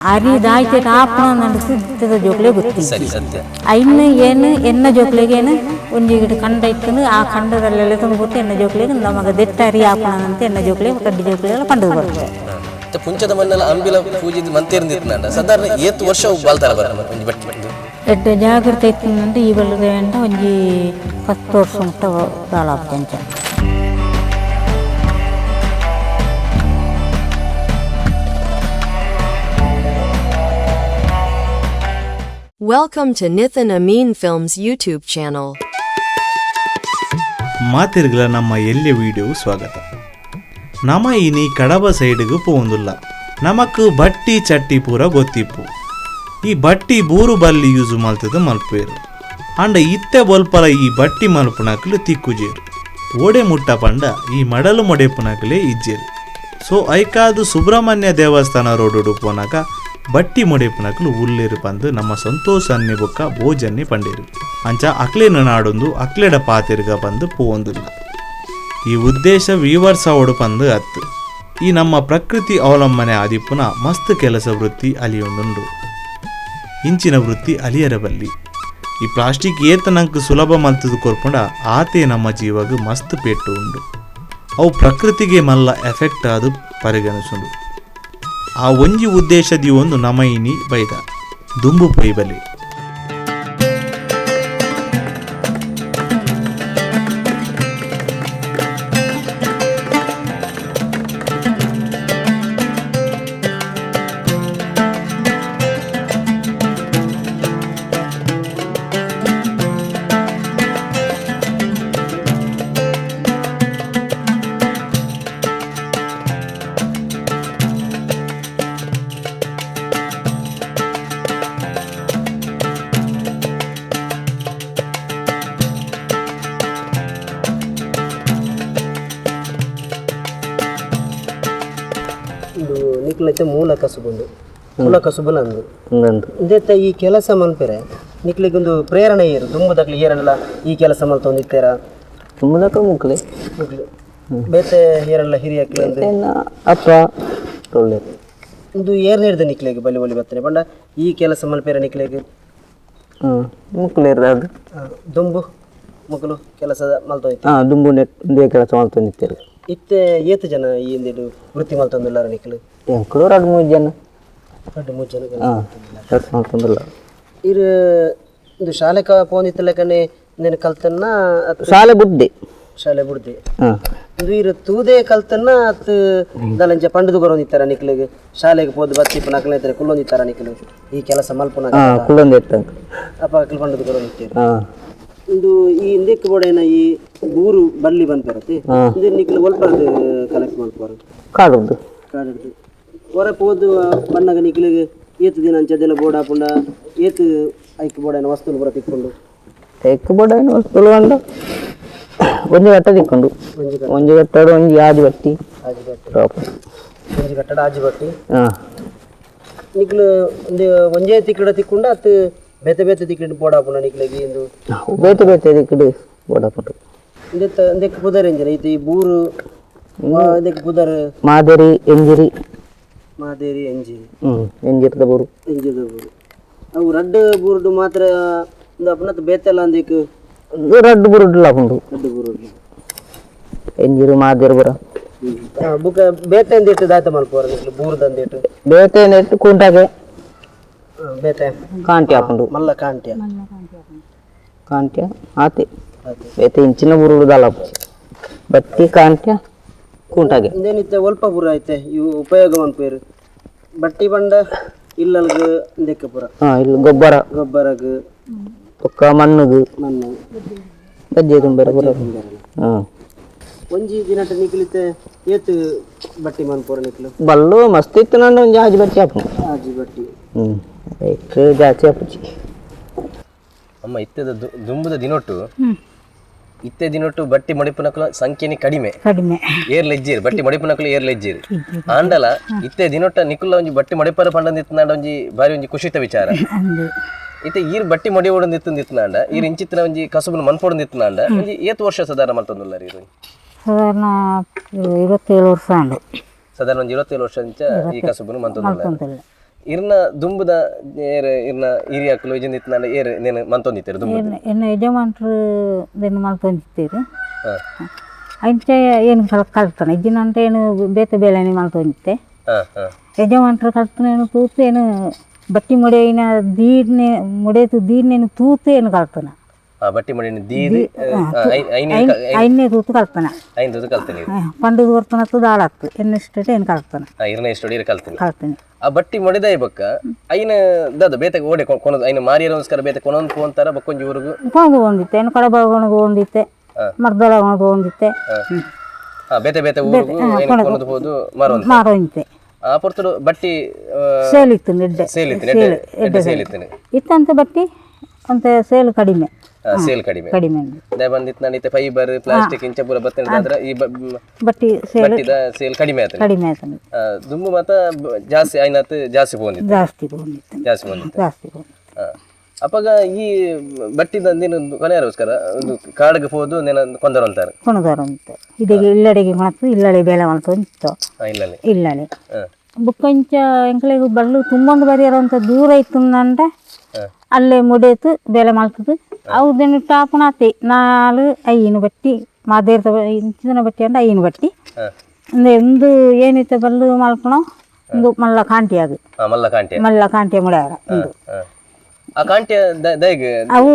ಅರಿ ದಾಯ್ತೆ ಆಪಣ ನಡಸಿದ ಜೋಕ್ಲೆ ಗೊತ್ತಿಲ್ಲ. ಸರಿ, ಸತ್ಯ. ಐನು ಏನು ಎನ್ನ ಜೋಕ್ಲೆಗೆ ಏನು ಒಂಜಿ ಗಿಡ ಕಂಡ ಇತ್ತು, ಆ ಕಂಡದಲ್ಲೆಲ್ಲ ತುಂಬಿಟ್ಟು ಎನ್ನ ಜೋಕ್ಲೆಗೆ ನಮಗ ದೆಟ್ಟ ಅರಿ ಆಪಣಂತ ಎನ್ನ ಜೋಕ್ಲೆ ಕಡ್ಡಿ ಜೋಕ್ಲೆ ಎಲ್ಲ ಪಂಡದು ಬರ್ತದೆ. ಮತ್ತೆ ಪುಂಚದ ಮಣ್ಣೆಲ್ಲ ಅಂಬಿಲ ಪೂಜೆ ಮಂತೇರ್ದಿತ್ತು. ಸಾಧಾರಣ ಏತ್ ವರ್ಷ ಬಾಲ್ತಾರ ಬರ ಒಂಜಿ ಬಟ್ಟಿ ಇದು? ಎಡ್ಡೆ ಜಾಗ್ರತೆ ಇತ್ತು. ಈ ಬಲ್ಲದ വേണ്ട ಒಂಜಿ 10 ವರ್ಷ ಮುಟ್ಟ ಬಾಳಾಪಂಚ. Welcome to Nithin Amin Films YouTube channel. ಮಾತಿರ್ಗಲ ನಮ್ಮ ಎಲ್ಯ ವಿಡಿಯೋ ಸ್ವಾಗತ. ನಮ ಇನಿ ಕಡಬ ಸೈಡ್ಗೆ ಪೋಂದುಲ್ಲ. ನಮಕ್ ಬಟ್ಟಿ ಚಟ್ಟಿ ಪೂರ ಗೊತ್ತಿಪ್ಪು. ಈ ಬಟ್ಟಿ ಬೂರು ಬಲ್ಲಿ ಯೂಸ್ ಮಲ್ತದ ಮಲ್ಪೇರು. ಅಂಡ ಇತ್ತೆ ಬೊಲ್ಪಲ ಈ ಬಟ್ಟಿ ಮಲ್ಪುನಕ್ಲು ತಿಕ್ಕುಜೇರು. ಓಡೆ ಮುಟ್ಟ ಪಂಡ ಈ ಮಡಲು ಮೊಡೆಪುನಕ್ಲೆ ಇಜ್ಜೇರು. ಸೊ ಐಕಾದು ಸುಬ್ರಹ್ಮಣ್ಯ ದೇವಸ್ಥಾನ ರೋಡು ಪೋನಾಕ ಬಟ್ಟಿ ಮೊಡೆಪುನಕ್ಲು ಉಲ್ಲೇರು ಪಂದು ನಮ್ಮ ಸಂತೋಷ ಅನ್ನಿ ಬೊಕ್ಕ ಭೋಜನ್ನಿ ಪಂಡೇರು. ಅಂಚ ಅಕ್ಲೇನು ನಾಡೊಂದು ಅಕ್ಲೆಡ ಪಾತಿರ್ಗ ಬಂದು ಪೋವೊಂದಿಲ್ಲ. ಈ ಉದ್ದೇಶ ವೀವರ್ಸ ಓಡು ಪಂದು ಅತ್ತು. ಈ ನಮ್ಮ ಪ್ರಕೃತಿ ಅವಲಂಬನೆ ಆದಿಪ್ಪುನ ಮಸ್ತ್ ಕೆಲಸ ವೃತ್ತಿ ಅಲಿಯೊಂದುಂಡು. ಇಂಚಿನ ವೃತ್ತಿ ಅಲಿಯರ ಬಲ್ಲಿ. ಈ ಪ್ಲಾಸ್ಟಿಕ್ ಏತ ನಂಕ್ ಸುಲಭ ಮಲ್ತದು ಕೊರ್ಪುಂಡ ಆತೆ ನಮ್ಮ ಜೀವಗ್ ಮಸ್ತ್ ಪೆಟ್ಟು ಉಂಡು. ಅವು ಪ್ರಕೃತಿಗೆ ಮಲ್ಲ ಎಫೆಕ್ಟ್ ಆದು ಪರಿಗಣಿಸುಂಡು. ಆ ಒಂಜಿ ಉದ್ದೇಶದಿ ಒಂದು ನಮಯಿನಿ ಬೈದ ದುಂಬು ಪೈಬಲಿ. ಇದು ನಿಕ್ಲೈತೆ ಮೂಲ ಕಸುಬುಂಡು, ಮೂಲ ಕಸುಬುಲ ಅಂದು. ಅಂದು. ಇಂದೆತ್ತ ಈ ಕೆಲಸ ಮನ್ಪೆರೆ ನಿಕ್ಲಿಗೊಂದು ಪ್ರೇರಣೆ ಏರು ದುಂಬುದಕ್ಲಿ ಏರಲ್ಲ ಈ ಕೆಲಸ ಮಲ್ತೊಂದಿತ್ತೇರ? ತುಂಬದಕ್ಕ ಮುಕ್ಲೆ. ಮುಕ್ಲು ಬೇತೆ ಏರಲ್ಲ ಹಿರಿಯಕ್ಲೆ ಅಂದು? ಅಪ್ಪ ತೊಳ್ಳೆರು. ಇಂದು ಏರ್ ನೀಡ್ದ ನಿಕ್ಲೆಗ್ ಬಲಿ ಬಲಿ ಬತ್ತನೆ ಪಂಡ ಈ ಕೆಲಸ ಮಲ್ಪೆರೆ ನಿಕ್ಲೆಗ್? ಹ್ಞೂ, ಮುಕ್ಲೇರ್ದ ಅದು. ದುಂಬು ಮುಕ್ಲು ಕೆಲಸ ಮಲ್ತೊಂದಿತ್ತೆ? ಹಾಂ, ದುಂಬು ನೆಟ್ ಒಂದೇ ಕೆಲಸ ಮಲ್ತೊಂದಿತ್ತೇರು. ಇತ್ತೆ ಏತ್ ಜನ ಈ ಇಂದೆಡು ವೃತ್ತಿ ಮಲ್ತೊಂದುಲ್ಲಾರ ನಿಕ್ಲು? ಎಂಕುಲು ರಡ್ಡ್ ಮೂಜಿ ಜನ. ರಡ್ಡ್ ಮೂಜಿ ಜನ ಕೆಲಸ? ಹಾಂ, ಕೆಲಸ ಮಲ್ತೊಂದುಲ್ಲ. ಇರು ಇಂದು ಶಾಲೆ ಕ ಪೋಂದಿತ್ತಲೆಕನೆ ಇಂದೆನ್ ಕಲ್ತನ್ನ ಅತ್? ಶಾಲೆ ಬುಡ್ಡೆ. ಶಾಲೆ ಬುಡ್ದೆ? ಹಾಂ. ಇಂದು ಇರು ತೂದೆ ಕಲ್ತನ್ನ ಅತ್ ದಲಂಚ ಪಂಡದು ಕೊರೊಂದಿತ್ತಾರ ನಿಕ್ಲೆಗ್? ಶಾಲೆಗ್ ಪೋದು ಬತ್ತಿಪ್ಪು ನಕ್ಲೆ ಇತ್ತರೆ ಕುಲ್ಲೊಂದಿತ್ತಾರ ನಿಕ್ಲು ಈ ಕೆಲಸ ಮಲ್ಪುನ? ಹಾಂ, ಕುಲ್ಲೊಂದಿತ್ತಂಕ. ಅಪ್ಪ ಅಕ್ಲು ಪಂಡದು ಕೊರೊಂದಿತ್ತೀರು? ಹಾಂ. ಇಂದು ಈ ಇಂದೆಕ್ ಬೋಡೇನ ಈ ಬೂರು ಬಲ್ಲಿ ಬಂದ್ಪರತಿ, ಇಂದು ನಿಕ್ಲು ಒಲ್ಪರ್ದು ಕಲೆಕ್ಟ್ ಮಲ್ಪುವರು? ಕಾಡುದು. ಕಾಡಿಡ್ದು. ಹೊರ ಪೋದು ಬಣ್ಣಗ ನಿಕ್ಲೆಗ್ ಏತ್ ದಿನ ಅಂಚದೆಲ್ಲ ಬೋಡ ಪುಂಡ ಏತ್ ಐಕ್ ಬೋಡೇನ ವಸ್ತುಲು ಪೂರ ತಿಕ್ಕೊಂಡು? ತೆಕ್ಕು ಬೋಡೈನ ವಸ್ತುಲು ಪಂಡ ಒಂಜಿ ಕಟ್ಟ ತಿಕ್ಕೊಂಡು. ಒಂಜಿ ಕಟ್ಟ? ಒಂಜಿ ಕಟ್ಟಡು ಒಂಜಿ ಆಜಿ ಬಟ್ಟಿ. ಆಜಿ ಬಟ್ಟಿ. ಟಾಪ್. ಒಂಜಿ ಕಟ್ಟಡ ಆಜಿ ಬಟ್ಟಿ. ಹಾಂ. ನಿಕ್ಲು ಒಂದು ಒಂಜೇ ತಿಕ್ಕಡ ತಿಕ್ಕೊಂಡ ಅತ್ ಬೇತೆ ಬೇತೆ ತಿಕ್ಕಡ್ ಬೋಡಾಪುಂಡ ನಿಕ್ಲೆಗ್ ಇಂದು? ಬೇತೆ ಬೇತೆ ದಿಕ್ಕಡು ಬೋಡಾಪುಂಡು. ಇಂದೆತ್ತ ಇಂದೆಕ್ ಪುದರ್ ಎಂಜನ ಇತ್ತೆ ಈ ಬೂರು ಇಂದೆಕ್ ಪುದರ್? ಮಾದರಿ, ಎಂಜಿರಿ. ಮಾದೇರಿ, ಎಂಜಿರಿ. ಹ್ಞೂ, ಎಂಜಿರ್ದ ಬೂರು. ಎಂಜಿದ ಬೂರು. ಅವು ರಡ್ಡ್ ಬೂರುಡು ಮಾತ್ರ ಇಂದು ಅಪುನ ಬೇತೆಲ್ಲ ಅಂದಿಕ್? ರಡ್ಡ್ ಬುರುಡ್ಲ ಉಂಡು. ರಡ್ಡ್ ಬೂರುಡು. ಎಂಜಿರು ಮಾದೇರು ಬರ. ಬುಕ ಬೇತೆ ಅಂದಿಟ್ಟು ದಾತ ಮಲ್ಪುವರ ನಿಕ್ಲು ಬೂರುದ ಅಂದಿಟ್ಟು? ಬೇತೆ ನೆಟ್ಟು ಕುಂಟಾಗೆ. ಬೇತೆ? ಕಾಂಟಿ ಆಪುಂಡು. ಮಲ್ಲ ಕಾಂಟ್ಯ. ಕಾಂಟ್ಯ ಆತೆ. ಬೇತೆ ಇಂಚಿನ ಬುರುಡು ದಾಲ ಬತ್ತಿ ಕಾಂಟ್ಯ ಕುಂಟಾಗೆ. ಇಂದೇನಿತ್ತೆ ಒಲ್ಪ ಪೂರ ಐತೆ ಇವು ಉಪಯೋಗ ಮನ್ಪೇರು ಬಟ್ಟಿ ಬಂಡ ಇಲ್ಲಲ್ಗ್ ಇಂದೆಕ್ಕೆ ಪೂರ? ಹಾಂ, ಇಲ್ಲಿ ಗೊಬ್ಬರ. ಗೊಬ್ಬರಗ್. ಬೊಕ್ಕ ಮಣ್ಣುಗು. ಮಣ್ಣು. ಗಜ್ಜೆ ತುಂಬೆರ ಪೂರ, ಹಾಂ. ಒಂಜಿ ದಿನಟ ನಿಕ್ಲಿತೆ ಏತ್ ಬಟ್ಟಿ ಮನ್ಪುರ ನಿಕ್ಲು? ಬಲ್ಲು ಮಸ್ತ್ ಇತ್ತು ನಂದು ಒಂಜಿ ಆಜಿ ಬಟ್ಟಿ ಆಪುಂಡು. ಆಜಿ ಬಟ್ಟಿ. ಹ್ಞೂ, ಐಕ್ ಜಾಸ್ತಿ ಆಪುಜಿ. ಅಮ್ಮ, ಇತ್ತೆದ ದುಂಬುದ ದಿನೊಟ್ಟು ಇತ್ತೆ ದಿನೊಟ್ಟು ಬಟ್ಟಿ ಮಡಿಪುನಕುಲ ಸಂಖ್ಯೆನೇ ಕಡಿಮೆ. ಕಡಿಮೆ. ಏರ್ ಲೆಜ್ಜೀರ್ ಬಟ್ಟಿ ಮಡಿಪುನಕುಲು ಏರ್ ಲೆಜ್ಜೀರ್ ಆಂಡಲ ಇತ್ತೆ ದಿನೊಟ್ಟ ನಿಕುಲ್ಲ ಒಂಜಿ ಬಟ್ಟಿ ಮಡಿಪರ ಪಂಡಂದಿತ್ತನಾಂಡ ಒಂಜಿ ಬಾರಿ ಒಂಜಿ ಖುಷಿತ ವಿಚಾರ. ಅಂದು. ಇತ್ತೆ ಈರ್ ಬಟ್ಟಿ ಮಡಿ ಓಡೊಂದಿತ್ತಂದಿತ್ತನಾಂಡ ಈರ್ ಇಂಚಿತ್ತಿನ ಒಂಜಿ ಕಸುಬುನು ಮನ್ಪೊಡೊಂದಿತ್ತನಾಂಡ ಒಂಜಿ ಏತ್ ವರ್ಷ ಸಾಧಾರಣ ಮಲ್ತೊಂದುಲ್ಲಾರ ಈರ್? ಸಾಧಾರಣ 27 ವರ್ಷ ಆಂಡ್. ಸಾಧಾರಣ ಒಂಜಿ 27 ವರ್ಷ ಇಂಚ ಈ ಕಸುಬುನು ಮಂತೊಂದುಲ್ಲಾರ? ಮಲ್ತೊಂದುಲ್ಲ. ಇರ್ನ ದುಂಬುದ ಏರ್ ಇರ್ನ ಹಿರಿಯಾಕುಲು ಇಜ್ಜಿಂದಿತ್ನಾಂಡ ಏರ್ ನೇನು ಮಂತೊಂದಿತ್ತೆರ್ ದುಂಬು? ಎನ್ನ ಯಜಮಾನ್ರು ದೆನ್ ಮಲ್ತೊಂದಿತ್ತೆರ್. ಅಂಚ ಏನು ಕಲ್ತನ ಇಜ್ಜಿನಂಟ ಏನು ಬೇತೆ ಬೇಲೆನೆ ಮಲ್ತೊಂದಿತ್ತೆ. ಹಾ ಹಾ ಯಜಮಾನ್ರು ಕಲ್ತನೇನು ತೂತು ಏನು ಬಟ್ಟಿ ಮುಡೆಯಿನ ದೀಡ್ನೆ ಮುಡೆತು ದೀಡ್ನೇನು ತೂತು ಏನು ಕಲ್ತನ. ಬಟ್ಟಿ ಮುಡಿನ ದೀದ್ ಐನ್ ಐನೇ ತೂತು ಕಲ್ತನ. ಐನ್ ತೂತು ಕಲ್ತನಿ. ಪಂಡುದು ಕೊರ್ತನತ್ತು ದಾಳತ್ತು ಎನ್ನಷ್ಟೇ ಏನು ಕಲ್ತನ. ಇರ್ನ ಇಷ್ಟೊಡಿ ಇರ್ ಕಲ್ತನಿ. ಕಲ್ತನಿ. ಆ ಬಟ್ಟಿ ಮೊಡೆದಾಯಿ ಬೊಕ್ಕ ಐನ ದಾದ ಬೇತೆ ಓಡೆ ಕೊನೊದು ಐನ ಮಾರಿಯರೋಸ್ಕರ ಬೇತೆ ಕೊನೊಂದು ಪೋಂತಾರ ಬೊಕ್ಕೊಂಜಿ ಊರುಗು ಕೊನದು ಒಂದಿತ್ತೆ, ಏನು ಕಡಬ ಕೊನದು ಒಂದಿತ್ತೆ, ಮರ್ದಳ ಕೊನದು ಒಂದಿತ್ತೆ. ಬೇತೆ ಬೇತೆ ಊರುಗು ಐನ ಕೊನೊದು ಪೋದು ಮಾರುವಂತ ಮಾರೋಂತೆ. ಆ ಪೊರ್ತುಡು ಬಟ್ಟಿ ಸೇಲ್ ಇತ್ತು, ಎಡ್ಡೆ ಸೇಲ್ ಇತ್ತು, ಎಡ್ಡೆ ಸೇಲ್ ಇತ್ತು. ಇತ್ತಂತ ಬಟ್ಟಿ ಅಂತ ಸೇಲ್ ಕಡಿಮೆ. ಸೇಲ್ ಕಡಿಮೆ ಕಡಿಮೆ ದಾಯ ಬಂದಿತ್ತು ನಾನು ಇತ್ತೆ ಫೈಬರ್ ಪ್ಲಾಸ್ಟಿಕ್ ಇಂಚ ಪೂರ ಬತ್ತಂದ್ರೆ ಈ ಬಟ್ಟಿ ಸೇಲ್ ಬಟ್ಟಿದ ಸೇಲ್ ಕಡಿಮೆ ಆಯ್ತು. ಕಡಿಮೆ ಆಯ್ತು. ದುಂಬು ಮಾತ ಜಾಸ್ತಿ ಐನಾತ್ ಜಾಸ್ತಿ ಪೋಂದಿತ್ತು. ಜಾಸ್ತಿ ಪೋಂದಿತ್ತು. ಜಾಸ್ತಿ ಪೋಂದಿತ್ತು. ಜಾಸ್ತಿ ಪೋಂದಿತ್ತು. ಅಪಗ ಈ ಬಟ್ಟಿದ ನೀನು ಕೊನೆಯರೋಸ್ಕರ ಒಂದು ಕಾಡಿಗೆ ಪೋದು ನೆನ ಕೊಂದರು ಅಂತಾರೆ. ಕೊನದಾರ ಅಂತ ಇದೀಗ ಇಲ್ಲಡೆಗೆ ಕೊಣತ್ತು ಇಲ್ಲಡೆ ಬೇಲೆ ಮಾಡ್ಕೊಂಡಿತ್ತು. ಇಲ್ಲಲ್ಲಿ ಇಲ್ಲಡೆ ಬುಕ್ಕಂಚ ಎಂಕ್ಲೆಗ್ ಬಲ್ಲು ತುಂಬೊಂದು ಬರಿಯರಂತ ದೂರ ಇತ್ತು ಅಂಡ ಅಲ್ಲೇ ಮುಡೇತು ಬೇಲೆ ಮಾಡ್ತದೆ. ಅವು ದಿನ ಟಾಪುಣಾತಿ 4 5 ಬಟ್ಟಿ ಮಾದೇರ್ದ ಇಂಚಿನ ಬಟ್ಟಿ ಅಂಡ 5 ಬಟ್ಟಿ ಅಂದ್ರೆ ಒಂದು ಏನಿತ್ತು ಬಲ್ಲು ಮಲ್ಪಣ ಒಂದು ಮಲ್ಲ ಕಾಂಟಿಯಾಗ ಮಲ್ಲ ಕಾಂಟಿ ಮಲ್ಲ ಕಾಂಟಿಯ ಮುಡ್ಯಾರ ಒಂದು ಆ ಕಾಂಟಿಯ ದಯಗ್ ಅವು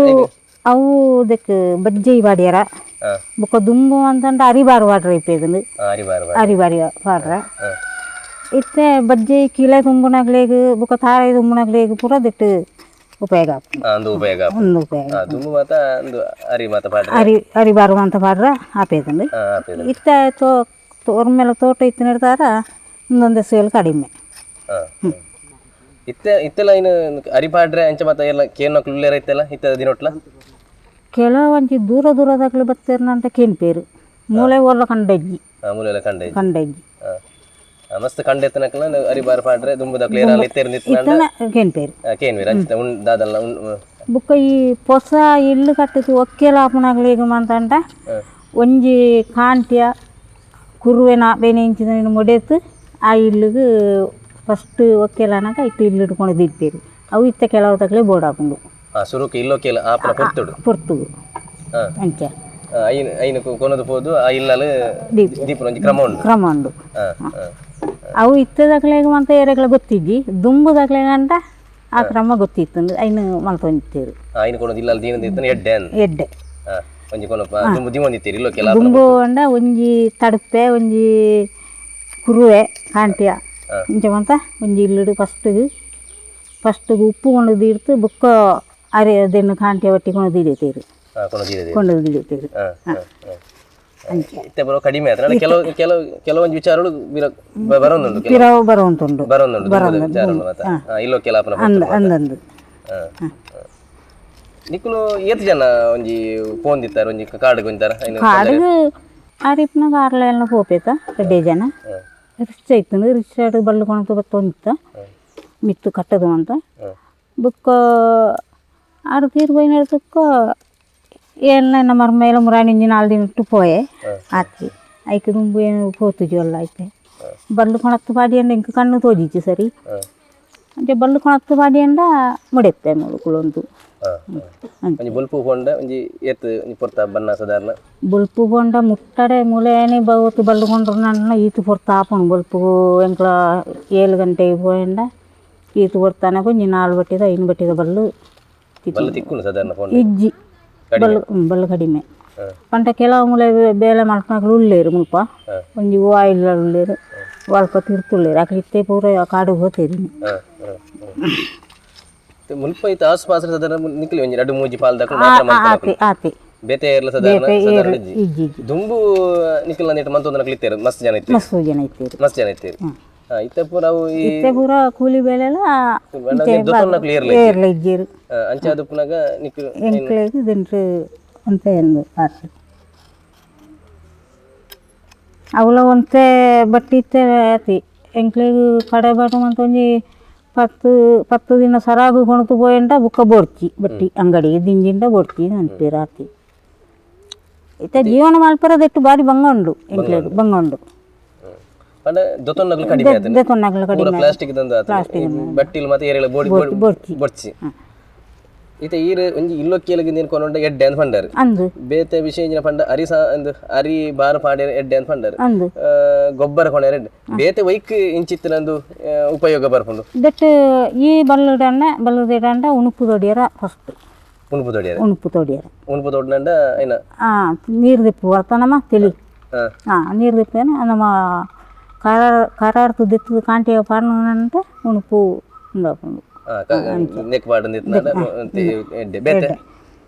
ಅವು ಇದಕ್ಕೆ ಬಜ್ಜಿ ಬಾಡಿಯರ ಬೊಕ್ಕ ದುಂಬು ಅಂತಂಡ ಅರಿಬಾರು ವಾಡ್ರ ಇಪ್ಪೇದನ್ನು ಅರಿಬಾರಿ ವಾಡ್ರ ಇತ್ತೆ ಬಜ್ಜಿ ಕೀಳೆ ತುಂಬುನಾಗ್ಲೇಗ್ ಬೊಕ್ಕ ತಾರೆ ತುಂಬುನಾಗ್ಲೇಗ್ ಪೂರ ದಿಟ್ಟು ಉಪಯೋಗ ಒಂದು ಉಪಯೋಗ ಒಂದು ಉಪಯೋಗ ದುಂಬು ಮಾತ ಒಂದು ಅರಿ ಮಾತ ಪಾಡ್ರ ಅರಿ ಅರಿಬಾರು ಅಂತ ಪಾಡ್ರ ಆಪೇದಂಡು ಇತ್ತೆ ತೋರ್ ಮೇಲೆ ತೋಟ ಇತ್ತು ನೆಡ್ತಾರ ಒಂದೊಂದು ಸೇಲ್ ಕಡಿಮೆ. ಇತ್ತೆ ಇತ್ತೆಲ್ಲ ಇನ್ನು ಅರಿ ಪಾಡ್ರೆ ಅಂಚ ಮಾತ ಎಲ್ಲ ಕೇನಕ್ಲು ಉಲ್ಲೇರ ಇತ್ತೆಲ್ಲ ಇತ್ತ ದಿನೊಟ್ಲ ಕೆಲವೊಂಜಿ ದೂರ ದೂರದಾಗಲು ಬತ್ತೇರ್ನಂತ ಕೇನ್ಪೇರು ಮೂಲೆ ಓಲ್ಲ ಕಂಡಜ್ಜಿ ಮೂಲೆ ಎಲ್ಲ ಕಂಡಜ್ಜಿ ಕಂಡಜ್ಜಿ ಮಸ್ತ್ ಕಂಡೆತ್ತನಕಲ ಅರಿ ಬಾರ್ ಪಾಡ್ರೆ ದುಂಬುದಕ್ಲು ಏರಾಲ್ ಇತ್ತೆರ್ ಕೇನ್ಪೇರು ಕೇನ್ವೇರು ಅಂಚಿತ ಉಣ್ ದಾದಲ್ಲ ಉಣ್ ಬುಕ್ಕ ಈ ಪೊಸ ಇಲ್ಲು ಕಟ್ಟದು ಒಕ್ಕೆಲ ಆಪುನಾಗ್ಲೇಗ್ ಮಂತಂಡ ಒಂಜಿ ಕಾಂಟ್ಯ ಕುರುವೆನ ಬೇನೆ ಇಂಚಿನ ಮುಡೇತು ಆ ಇಲ್ಲುಗು ಫಸ್ಟ್ ಒಕ್ಕೆಲನಾಗ ಇಟ್ಟು ಇಲ್ಲು ಇಟ್ಕೊಂಡು ದಿಪ್ಪೇರು ಅವು ಇತ್ತ ಕೆಲವು ತಗಲೆ ಬೋರ್ಡ್ ಹಾಕೊಂಡು ಸುರುಕು ಇಲ್ಲೊಕ್ಕೆಲ ಆಪನ ಪೊರ್ತುಡು ಪೊರ್ತುಗು ಅಂಚ ಐನ್ ಐನ್ ಕೊನದು ಪೋದು ಆ ಇಲ್ಲಲು ದೀಪನ ಒಂಜಿ ಕ್ರಮ ಉಂಡು ಕ್ರಮ ಉಂಡು. ಅವು ಇತ್ತದಕ್ಲೆಗ್ ಮಂತ ಏರೆಗ್ಲ ಗೊತ್ತಿಜ್ಜಿ ದುಂಬುದಕ್ಲೆಗ್ ಅಂಡ ಆ ಕ್ರಮ ಗೊತ್ತಿತ್ತು ಐನು ಮಲ್ತೊಂದಿತ್ತೇರು ಐನು ಕೊನದು ಇಲ್ಲಲ್ ದೀನ ದಿತ್ತನ ಎಡ್ಡೆ ಎಡ್ಡೆ ಒಂಜಿ ಕೊನಪ ದುಂಬು ದಿವೊಂದಿತ್ತೀರಿ ಇಲ್ಲೊಕ್ಕೆಲ ದುಂಬು ಅಂಡ ಒಂಜಿ ತಡುಪೆ ಒಂಜಿ ಕುರುವೆ ಕಾಂಟ್ಯ ಇಂಚ ಮಂತ ಒಂಜಿ ಇಲ್ಲುಡು ಫಸ್ಟಿಗೆ ಫಸ್ಟಿಗೆ ಉಪ್ಪು ಕೊಂಡು ದೀಡ್ತು ಬುಕ್ಕ ಅರೆ ಅದನ್ನು ಕಾಂಟ್ಯ ಒಟ್ಟಿ ಕೊಂಡು ದೀಡಿತೀರು ಕೊಂಡು ದೀಡಿತೀರು. ಇತ್ತೆ ಬರೋ ಕಡಿಮೆ ಆಯ್ತು. ಕೆಲವು ಕೆಲವು ಕೆಲವೊಂದು ವಿಚಾರಗಳು ಬರೋದುಂಟು ಪಿರವು ಬರುವಂತುಂಟು ಬರೋದುಂಟು ವಿಚಾರಗಳು ಮಾತ ಇಲ್ಲೊಕ್ಕೆಲ ಆಪನ ಅಂದಂದು. ನಿಕುಲು ಏತ್ ಜನ ಒಂಜಿ ಪೋಂದಿತ್ತಾರೆ ಒಂಜಿ ಕಾಡಿಗೆ ಒಂಜಾರ ಕಾಡಿಗೆ ಆರಿಪ್ನಾಗ ಆರ್ಲ ಎಲ್ಲ ಪೋಪೇತ ರಡ್ಡೆ ಜನ ರಿಕ್ಷಾ ಇತ್ತು ರಿಕ್ಷಾಡು ಬಲ್ಲು ಕೊಣತು ಬತ್ತೊಂದಿತ್ತ ಮಿತ್ತು ಕಟ್ಟದು ಅಂತ ಬುಕ್ಕ ಆರು ತೀರು ಪೋಯಿನ ತುಕ್ಕ ಏನ ಮರ್ಮೇಲೆ ಮುರಾಣಿಂಜಿ 4 ದಿನ ಇಟ್ಟು ಪೋಯೆ ಆತಿ ಐಕ್ ದುಂಬು ಏನು ಪೋತುಜಿ ಅಲ್ಲ ಐತೆ ಬಲ್ಲು ಕೊಣತ್ತು ಪಾಡಿಯಂಡ ಇಂಕ ಕಣ್ಣು ತೋಜಿಚ್ಚು ಸರಿ ಅಂಚೆ ಬಲ್ಲು ಕೊಣತ್ತು ಪಾಡಿಯಂಡ ಮುಡೆತ್ತೆ ಮುಳುಕುಲೊಂದು ಒಂಜಿ ಬೊಲ್ಪು ಪೋಂಡ ಒಂಜಿ ಏತ್ ಒಂಜಿ ಪೊರ್ತ ಬನ್ನ ಸಾಧಾರಣ ಬೊಲ್ಪು ಪೋಂಡ ಮುಟ್ಟಡೆ ಮೂಲೆನೇ ಬವತ್ತು ಬಲ್ಲು ಕೊಂಡ್ರು ನನ್ನ ಈತು ಪೊರ್ತ ಆಪುಂಡು ಬೊಲ್ಪು ಎಂಕ್ಲ 7 ಗಂಟೆಗೆ ಪೋಯಂಡ ಈತು ಪೊರ್ತಾನಗ ಒಂಜಿ 4 ಬಟ್ಟಿದ 5 ಬಟ್ಟಿದ ಬಲ್ಲು ಬಲ್ಲು ತಿಕ್ಕುಂಡು ಸಾಧಾರಣ ಪೋಂಡ ಇಜ್ಜಿ ಬಲ್ಲು ಬಲ್ಲು ಕಡಿಮೆ ಪಂಟ ಕೆಲವು ಮೂಲೆ ಬೇಲೆ ಮಲ್ಪನಾಕ್ಲು ಉಲ್ಲೇರು ಮುಲ್ಪ ಒಂಜಿ ಹೂವು ಇಲ್ಲ ಉಲ್ಲೇರು ಅಲ್ಪ ತಿರ್ತುಳ್ಳೇರು ಅಕ್ಲು ಇತ್ತೆ ಪೂರ ಕಾಡು ಹೋತೇರಿ. ಮುಲ್ಪ ಇತ್ತ ಆಸುಪಾಸು ಸಾಧಾರಣ ನಿಕ್ಲಿ ಒಂಜಿ 2 3 ಪಾಲ್ ದಕ್ಕಲು ಮಾತ್ರ ಮಲ್ಪನಕುಲು ಆತಿ ಬೇತೆ ಏರ್ಲ ಸಾಧಾರಣ ಸಾಧಾರಣ ಇಜ್ಜಿ ಇಜ್ಜಿ ದುಂಬು ನಿಕ್ಲ ನೆಟ್ ಮಂತೊಂದನಕುಲು ಇತ್ತೆರ್ ಮಸ್ತ್ ಜನ ಇತ್ತೆರ್ ಮಸ್ತ್ ಜನ ಇತ್ತೆರ್ ಮಸ್ತ್ ಜನ ಇತ್ತೆರ್. ಇತ್ತೆ ಪೂರ ಅವು ಈ ಇತ್ತೆ ಪೂರ ಕೂಲಿ ಬೇಲೆಲ ದೊತ್ತೊನ್ನಕುಲು ಏರ್ಲ ಏರ್ಲ ಇಜ್ಜೆರ್ ಅಂಚ ಆದುಪ್ಪುನಗ ನಿಕ್ಲು ಎಂಕ್ಲೆಗ್ ದಿಂಟ್ರು ಒಂತೆ ಎಂದು ಆತು ಅವಲ ಒಂತೆ ಬಟ್ಟಿ ಇತ್ತೆ ಆತಿ ಎಂಕ್ಲೆಗ್ ಕಡೆ ಬಾಟು ಮಂತ ಒಂಜಿ 10 ದಿನ ಸರಾಗು ಕೊಣತು ಪೋಯಂಡ ಬುಕ್ಕ ಬೋಡ್ಚಿ ಬಟ್ಟಿ ಅಂಗಡಿಗೆ ದಿಂಜಿಂಡ ಬೋಡ್ಚಿ ಅನ್ಪೇರು ಆತಿ ಇತ್ತೆ ಜೀವನ ಮಲ್ಪರದೆಟ್ಟು ಬಾರಿ ಬಂಗ ಉಂಡು ಎಂಕ್ಲೆಗ್ ಬಂಗ ಉಂಡು. ಪಂಡ ದೊತೊನ್ನಗ್ಲು ಕಡಿಮೆ ಆತನೆ. ದೆತೊನ್ನಗ್ಲು ಪೂರ ಕಡಿಮೆ. ಪ್ಲಾಸ್ಟಿಕ್ ದಂದು ಆತನೆ. ಬಟ್ಟಿಲ್ ಮತ್ತೆ ಏರೆಲ ಬೋಡಿ ಬೊಡ್ಚಿ. ಬೊಡ್ಚಿ. ಇತ್ತೆ ಈರ್ ಒಂಜಿ ಇಲ್ಲೊಕ್ಕಿಯಲಗೆ ನೀನು ಕೊನೊಂಡ ಎಡ್ಡೆ ಅಂತ ಪಂಡರ್. ಅಂದು. ಬೇತೆ ವಿಷಯ ಇಂಜಿನ ಪಂಡ ಅರಿ ಸಾ ಅಂದು ಅರಿ ಬಾರ ಪಾಡ್ಯರ ಎಡ್ಡೆ ಅಂತ ಪಂಡರ್. ಅಂದು. ಗೊಬ್ಬರ ಕೊಣೆರ್ ಎಡ್ಡೆ. ಬೇತೆ ವೈಕ್ ಇಂಚಿತ್ತಿನಂದು ಉಪಯೋಗ ಬರ್ಪುಂಡು. ದೆಟ್ ಈ ಬಲ್ಲುಡಣ್ಣ ಬಲ್ಲುದಿಡಂಡ ಉಣುಪು ದೊಡಿಯರ ಫಸ್ಟ್. ಉಣುಪು ದೊಡಿಯರ. ಉಣುಪು ತೊಡಿಯರ. ಉಣುಪು ದೊಡ್ಡಂಡ ಐನ. ನೀರು ದಿಪ್ಪು ವರ್ತನಮ ತಿಳಿ. ನೀರು ದಿಪ್ಪೇನ ನಮ್ಮ ಕರಾರ್ ಕರಾರ್ ತುದಿತ್ತು ಕಾಂಟಿಯ ಪಾಡ್ನಂಟ ಉಣುಪು ಉಂಡಾಪುಂಡು. ನೆಕ್ ಪಾಡಂದಿತ್ತಿನಂಡ ಎಡ್ಡೆ ಬೇತೆ.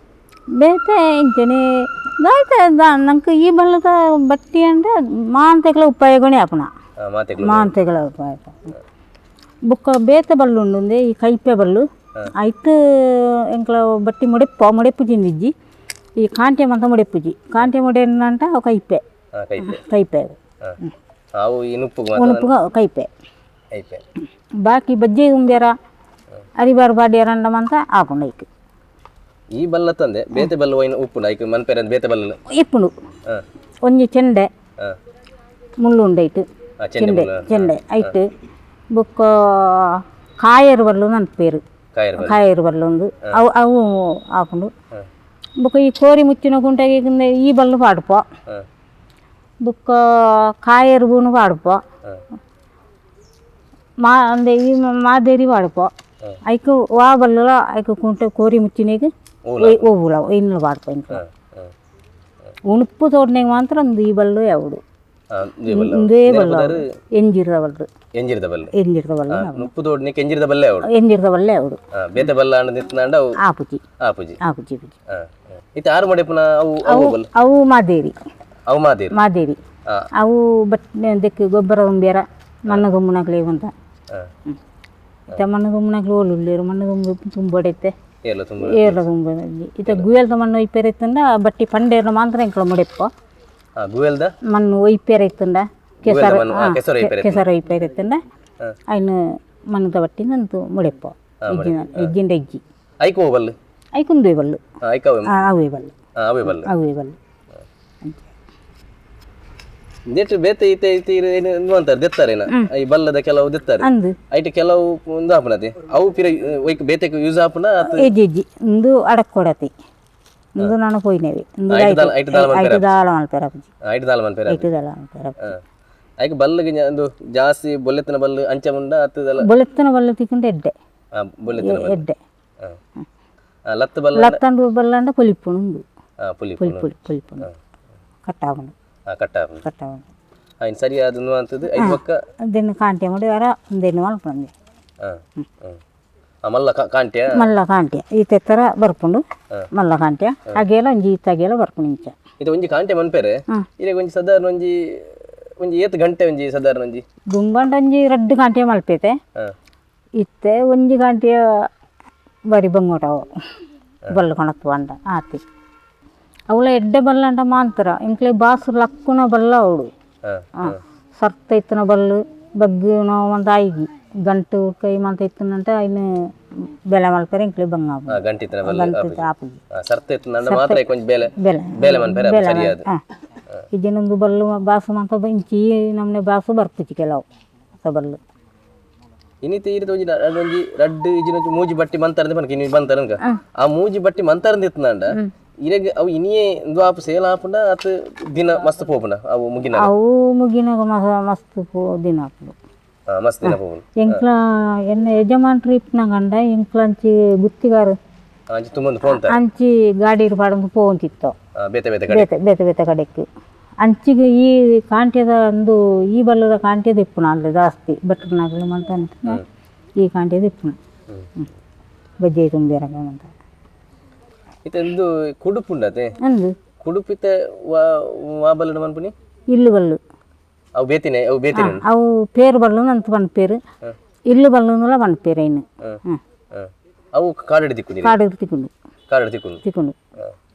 ಬೇತೆ ಇಂಚನೆ ದಾಯ್ತ ನಂಗೆ ಈ ಬಲ್ಲದ ಬಟ್ಟಿ ಅಂದ್ರೆ ಮಾಂತೆಗಳ ಉಪಯೋಗನೇ ಆಪುನ. ಮಾತೆಗ್ಲು. ಮಾಂತೆಗಳ ಉಪಯೋಗ. ಬೊಕ್ಕ ಬೇತೆ ಬಲ್ಲು ಉಂಡು ಈ ಕೈಪೆ ಬಲ್ಲು ಐಟ್ ಎಂಕ್ಲ ಬಟ್ಟಿ ಮುಡೆಪ್ಪ ಮುಡೆಪ್ಪು ತಿಂದಿಜ್ಜಿ ಈ ಕಾಂಟೆ ಮಂತ ಮುಡೆಪ್ಪುಜಿ ಕಾಂಟೆ ಮುಡೆನಂಟ ಅವು ಕೈಪೆ. ಕೈಪೆ. ಕೈಪೆ. ಅವು ಈ ನುಪ್ಪುಗು ಮಾತ್ರ. ಉಣುಪುಗ ಕೈಪೆ. ಕೈಪೆ. ಬಾಕಿ ಬಜ್ಜೆ ಉಂಬ್ಯಾರ ಅರಿಬಾರು ಬಾಡಿಯರಂಡ ಮಂತ ಆಪುಂಡು ಐಕ್. ಈ ಬಲ್ಲ ತಂದೆ ಬೇತೆ ಬಲ್ಲ ಒಯ್ನ ಉಪ್ಪುಂಡು ಐಕ್ ಮನ್ಪೆರೆ ಬೇತೆ ಬಲ್ಲ ಇಪ್ಪುಂಡು. ಒಂಜಿ ಚೆಂಡೆ ಮುಳ್ಳು ಉಂಡು ಐಟ್. ಚೆಂಡೆ ಚೆಂಡೆ ಮುಳ್ಳು. ಚೆಂಡೆ ಐಟ್ ಬೊಕ್ಕ ಕಾಯರು ಬಲ್ಲು ನನ್ಪೇರು. ಕಾಯರು ಬಲ್ಲು. ಕಾಯರು ಬಲ್ಲು ಒಂದು ಅವು ಅವು ಆಪುಂಡು. ಬೊಕ್ಕ ಈ ಕೋರಿ ಮುಚ್ಚಿನ ಗುಂಟೆಗೆ ಈ ಬಲ್ಲು ಪಾಡ್ಪ. ಬೊಕ್ಕ ಕಾಯರು ಬೂನು ಪಾಡ್ಪ. ಮಾ ಅಂದೆ ಈ ಮಾದೇರಿ ಪಾಡ್ಪ. ಐಕ್ ವಾ ಬಲ್ಲುಲ ಐಕ್ ಕುಂಟೆ ಕೋರಿ ಮುಚ್ಚಿನೆಗ್ ಓವುಲ ಇನ್ನು ಪಾಡ್ಪ ಇಂಕ. ಉಣುಪು ತೋಡ್ನೆಗ್ ಮಾತ್ರ ಒಂದು ಈ ಬಲ್ಲು ಯಾವುದು. ಇಂದೇ ಬಲ್ಲು ಎಂಜಿರದ ಬಲ್ಲು. ಎಂಜಿರದ ಬಲ್ಲು. ಎಂಜಿರದ ಬಲ್ಲು. ನುಪ್ಪು ತೋಡ್ನಿಕ್ ಎಂಜಿರದ ಬಲ್ಲೆ ಅವಡು. ಎಂಜಿರದ ಬಲ್ಲೆ ಅವಡು. ಬೇತೆ ಬಲ್ಲ ಅಂಡ ನಿತ್ನಾಂಡ ಅವು ಆಪುಜಿ. ಆಪುಜಿ. ಆಪುಜಿ ಪುಜಿ. ಇತ್ತೆ ಆರು ಮಡೆಪುನ ಅವು ಅವು ಬಲ್ಲು. ಅವು ಮಾದೇರಿ. ಅವು ಮಾದೇರಿ. ಮಾದೇರಿ. ಅವು ಬಟ್ ದೆಕ್ಕು ಗೊಬ್ಬರ ತುಂಬ್ಯಾರ ಮಣ್ಣು ತುಂಬುನಾಗ್ಲೇ ಅಂತ. ಇತ್ತ ಮಣ್ಣು ತುಂಬುನಾಗ್ಲೇ ಓಲುಳ್ಳೇರು ಮಣ್ಣು ತುಂಬು ತುಂಬೊಡೈತೆ. ಏರ್ಲ ತುಂಬ. ಏರ್ಲ ತುಂಬ. ಇತ್ತ ಗುವೆಲ್ದ ಮಣ್ಣು ಒಯ್ಪೇರ ಇತ್ತಂಡ ಬಟ್ಟಿ ಪಂಡೇರ್ನ ಮಾತ್ರ ಎಂಕ್ಲ ಮುಡೆಪ್ಪ. ಗುವೆಲ್ದ ಮಣ್ಣು ಒಯ್ಪೇರ ಇತ್ತಂಡ ಕೆಸರು ಮಣ್ಣು, ಕೆಸರು ಒಯ್ಪೇರ. ಕೆಸರು ಒಯ್ಪೇರ ಇತ್ತಂಡ ಅಯ್ನು ಮಣ್ಣದ ಬಟ್ಟಿ ನಂತು ಮುಡೆಪ್ಪ. ಎಜ್ಜಿನ ಎಜ್ಜಿಂಡ ಎಜ್ಜಿ. ಐಕ್ ಬಲ್ಲು. ಐಕುಂದುವೆ ಬಲ್ಲು. ಐಕ್ ಅವೇ. ಅವೇ ಬಲ್ಲು. ಅವೇ ಬಲ್ಲು. ಅವೇ ಬಲ್ಲು. ನೆಟ್ ಬೇತೆ ಇತ್ತೆ ಇತ್ತೆ ಏನು ಅಂತಾರೆ ದೆತ್ತಾರೇನ ಈ ಬಲ್ಲದ ಕೆಲವು ದೆತ್ತಾರೆ. ಅಂದು. ಐಟ್ ಕೆಲವು ಒಂದು ಆಪುನತೆ ಅವು ಪಿರ ಒಯ್ಕ್ ಬೇತೆಕ್ ಯೂಸ್ ಆಪುನ ಅತ್ ಎಜ್ಜಿ ಎಜ್ಜಿ ಇಂದು ಅಡಕ್ಕೊಡತಿ ಇಂದು ನಾನು ಪೋಯಿನವೆ ಇಂದು ಐಟ್ ದಾಲ ಐಟ್ ದಾಲ ಮನ್ಪೆರ. ಐಟ್ ದಾಲ ಮನ್ಪೆರ ಅಪ್ಪುಜಿ. ಐಟ್ ದಾಲ ಮನ್ಪೆರ. ಐಟ್ ದಾಲ ಮನ್ಪೆರ. ಐಕ್ ಬಲ್ಲಗೆ ಒಂದು ಜಾಸ್ತಿ ಬೊಲ್ಲೆತ್ತನ ಬಲ್ಲು ಅಂಚ ಮುಂಡ ಅತ್ತದಲ್ಲ. ಬೊಲೆತ್ತನ ಬಲ್ಲು ತಿಕ್ಕಂಡ ಎಡ್ಡೆ. ಬೊಲ್ಲೆತ್ತನ ಬಲ್ಲು. ಎಡ್ಡೆ. ಲತ್ತ ಬಲ್ಲ. ಲತ್ತಂಡು ಬಲ್ಲಂಡ ಪೊಲಿಪುಣು ಉಂಡು. ಪುಲಿ ಪುಲಿ ಪೊಲಿಪುಣು ಕಟ್ಟಾವಣು. ಕಟ್ಟಾವಣು. ಕಟ್ಟಾವಣು. ಐನ್ ಸರಿಯಾದ ಅಂತದ್ದು ಐದು ಪಕ್ಕ. ದೆನ್ನು ಕಾಂಟೆ ಮಾಡಿ ವಾರ ದೆನ್ನು ಮಲ್ಪಂದೆ. ಮಲ್ಲ ಕಾಂಟ್ಯ. ಮಲ್ಲ ಕಾಂಟ್ಯ ಈ ತೆತ್ತರ ಬರ್ಪುಂಡು ಮಲ್ಲ ಕಾಂಟ್ಯ ಅಗೇಲ ಒಂಜಿ ಈತ ಅಗೇಲ ಬರ್ಪುಂಡು ಇಂಚ. ಇದು ಒಂಜಿ ಕಾಂಟೆ ಮನ್ಪೆರೆ ಇರೆಗ್ ಒಂಜಿ ಸಾಧಾರಣ ಒಂಜಿ ಒಂಜಿ ಏತ್ ಗಂಟೆ ಒಂಜಿ ಸಾಧಾರಣ ಒಂಜಿ ದುಂಬಂಡ ಒಂಜಿ ರಡ್ಡು ಕಾಂಟೆ ಮಲ್ಪೇತೆ. ಇತ್ತೆ ಒಂಜಿ ಕಾಂಟೆಯ ಬರಿ ಬಂಗೋಟವು ಬಲ್ಲು ಕೊಣತ್ತು ಅಂಡ ಆತಿ ಅವಳ ಎಡ್ಡೆ ಬಲ್ಲಂಡ ಮಾಂತರ ಇಂಕ್ಲೆ ಬಾಸು ಲಕ್ಕುನ ಬಲ್ಲ ಅವಳು. ಸರ್ತ ಇತ್ತನ ಬಲ್ಲು ಬಗ್ಗು ನಾವು ಅಂತ ಆಯ್ಗಿ ಗಂಟು ಕೈ ಮಂತ ಇತ್ತನಂಟ ಐನು ಬೆಲೆ ಮಲ್ಪೆರೆ ಇಂಕ್ಲೆ ಬಂಗ ಗಂಟು ಇತ್ತನ ಬಲ್ಲು ಗಂಟು ಆಪುಜಿ. ಸರ್ತ ಇತ್ತನಂಡ ಮಾತ್ರ ಐಕ್ ಒಂಜಿ ಬೇಲೆ ಬೆಲೆ ಬೇಲೆ ಮನ್ಪೆರೆ ಬೆಲೆ ಸರಿಯಾದ. ಇಜ್ಜಿನೊಂದು ಬಲ್ಲು ಬಾಸು ಮಂತ ಇಂಚಿ ನಮ್ಮನೆ ಬಾಸು ಬರ್ಪುಜಿ ಕೆಲವು ಬಲ್ಲು. ಇನ್ನಿತ್ತೆ ಈ ರೀತಿ ಒಂಜಿ ಒಂಜಿ ರಡ್ಡು ಇಜ್ಜಿನ ಒಂಜಿ ಮೂಜಿ ಬಟ್ಟಿ ಮಂತಾರಂದೆ ಪನಕ ಇನಿ ಬಂತಾರಂಗ ಆ ಮೂಜಿ ಬಟ್ಟಿ ಮಂತಾರಂದ ಇತ್ತನಂಡ ಇರೆಗ್ ಅವು ಇನಿಯೇ ಇಂದು ಆಪು ಸೇಲ್ ಆಪುಂಡ ಅತ್ ದಿನ ಮಸ್ತ್ ಪೋಪುಂಡ ಅವು ಮುಗಿನ. ಅವು ಮುಗಿನಾಗ ಮಸ್ತ್ ದಿನ ಆಪುಂಡು. ಮಸ್ತ್ ದಿನ ಪೋಪುಂಡು. ಎಂಕ್ಲ ಎನ್ನ ಯಜಮಾನ್ರು ಇಪ್ಪನಗಂಡ ಎಂಕ್ಲ ಅಂಚಿ ಗುತ್ತಿಗಾರು ಅಂಚಿ ತುಂಬೊಂದು ಪೋಂತಾರೆ. ಅಂಚಿ ಗಾಡಿ ಪಾಡೊಂದು ಪೋಂತಿತ್ತು. ಬೇತೆ ಬೇತೆ ಕಡೆ. ಬೇತೆ ಬೇತೆ ಬೇತೆ ಕಡೆಕ್ ಅಂಚಿಗೆ ಈ ಕಾಂಟ್ಯದ ಒಂದು ಈ ಬಲ್ಲದ ಕಾಂಟ್ಯದ ಇಪ್ಪುನ ಅಲ್ಲಿ ಜಾಸ್ತಿ ಭಟ್ರನಾಗಲು ಮಂತ ಈ ಕಾಂಟ್ಯದ ಇಪ್ಪುನ ಬಜ್ಜೆ ತುಂಬಿರಕ ಮಂತ. ಇತ್ತೆ ಇಂದು ಕುಡುಪು ಉಂಡತೆ. ಅಂದು ಕುಡುಪು ಇತ್ತೆ ವಾ ಬಲ್ಲಡ ಮನ್ಪುನಿ? ಇಲ್ಲು ಬಲ್ಲು. ಅವು ಬೇತಿನೆ ಅವು ಬೇತಿನೆ. ಅವು ಪೇರು ಬಲ್ಲು ಅಂತ ಪನ್ಪೇರು ಇಲ್ಲು ಬಲ್ಲುಂದುಲ ಪನ್ಪೇರು ಐನು. ಅವು ಕಾಡಡಿ ತಿಕ್ಕುನಿ. ಕಾಡು ತಿಕ್ಕೊಂಡು. ಕಾಡಡಿ ತಿಕ್ಕುಂಡು. ತಿಕ್ಕೊಂಡು.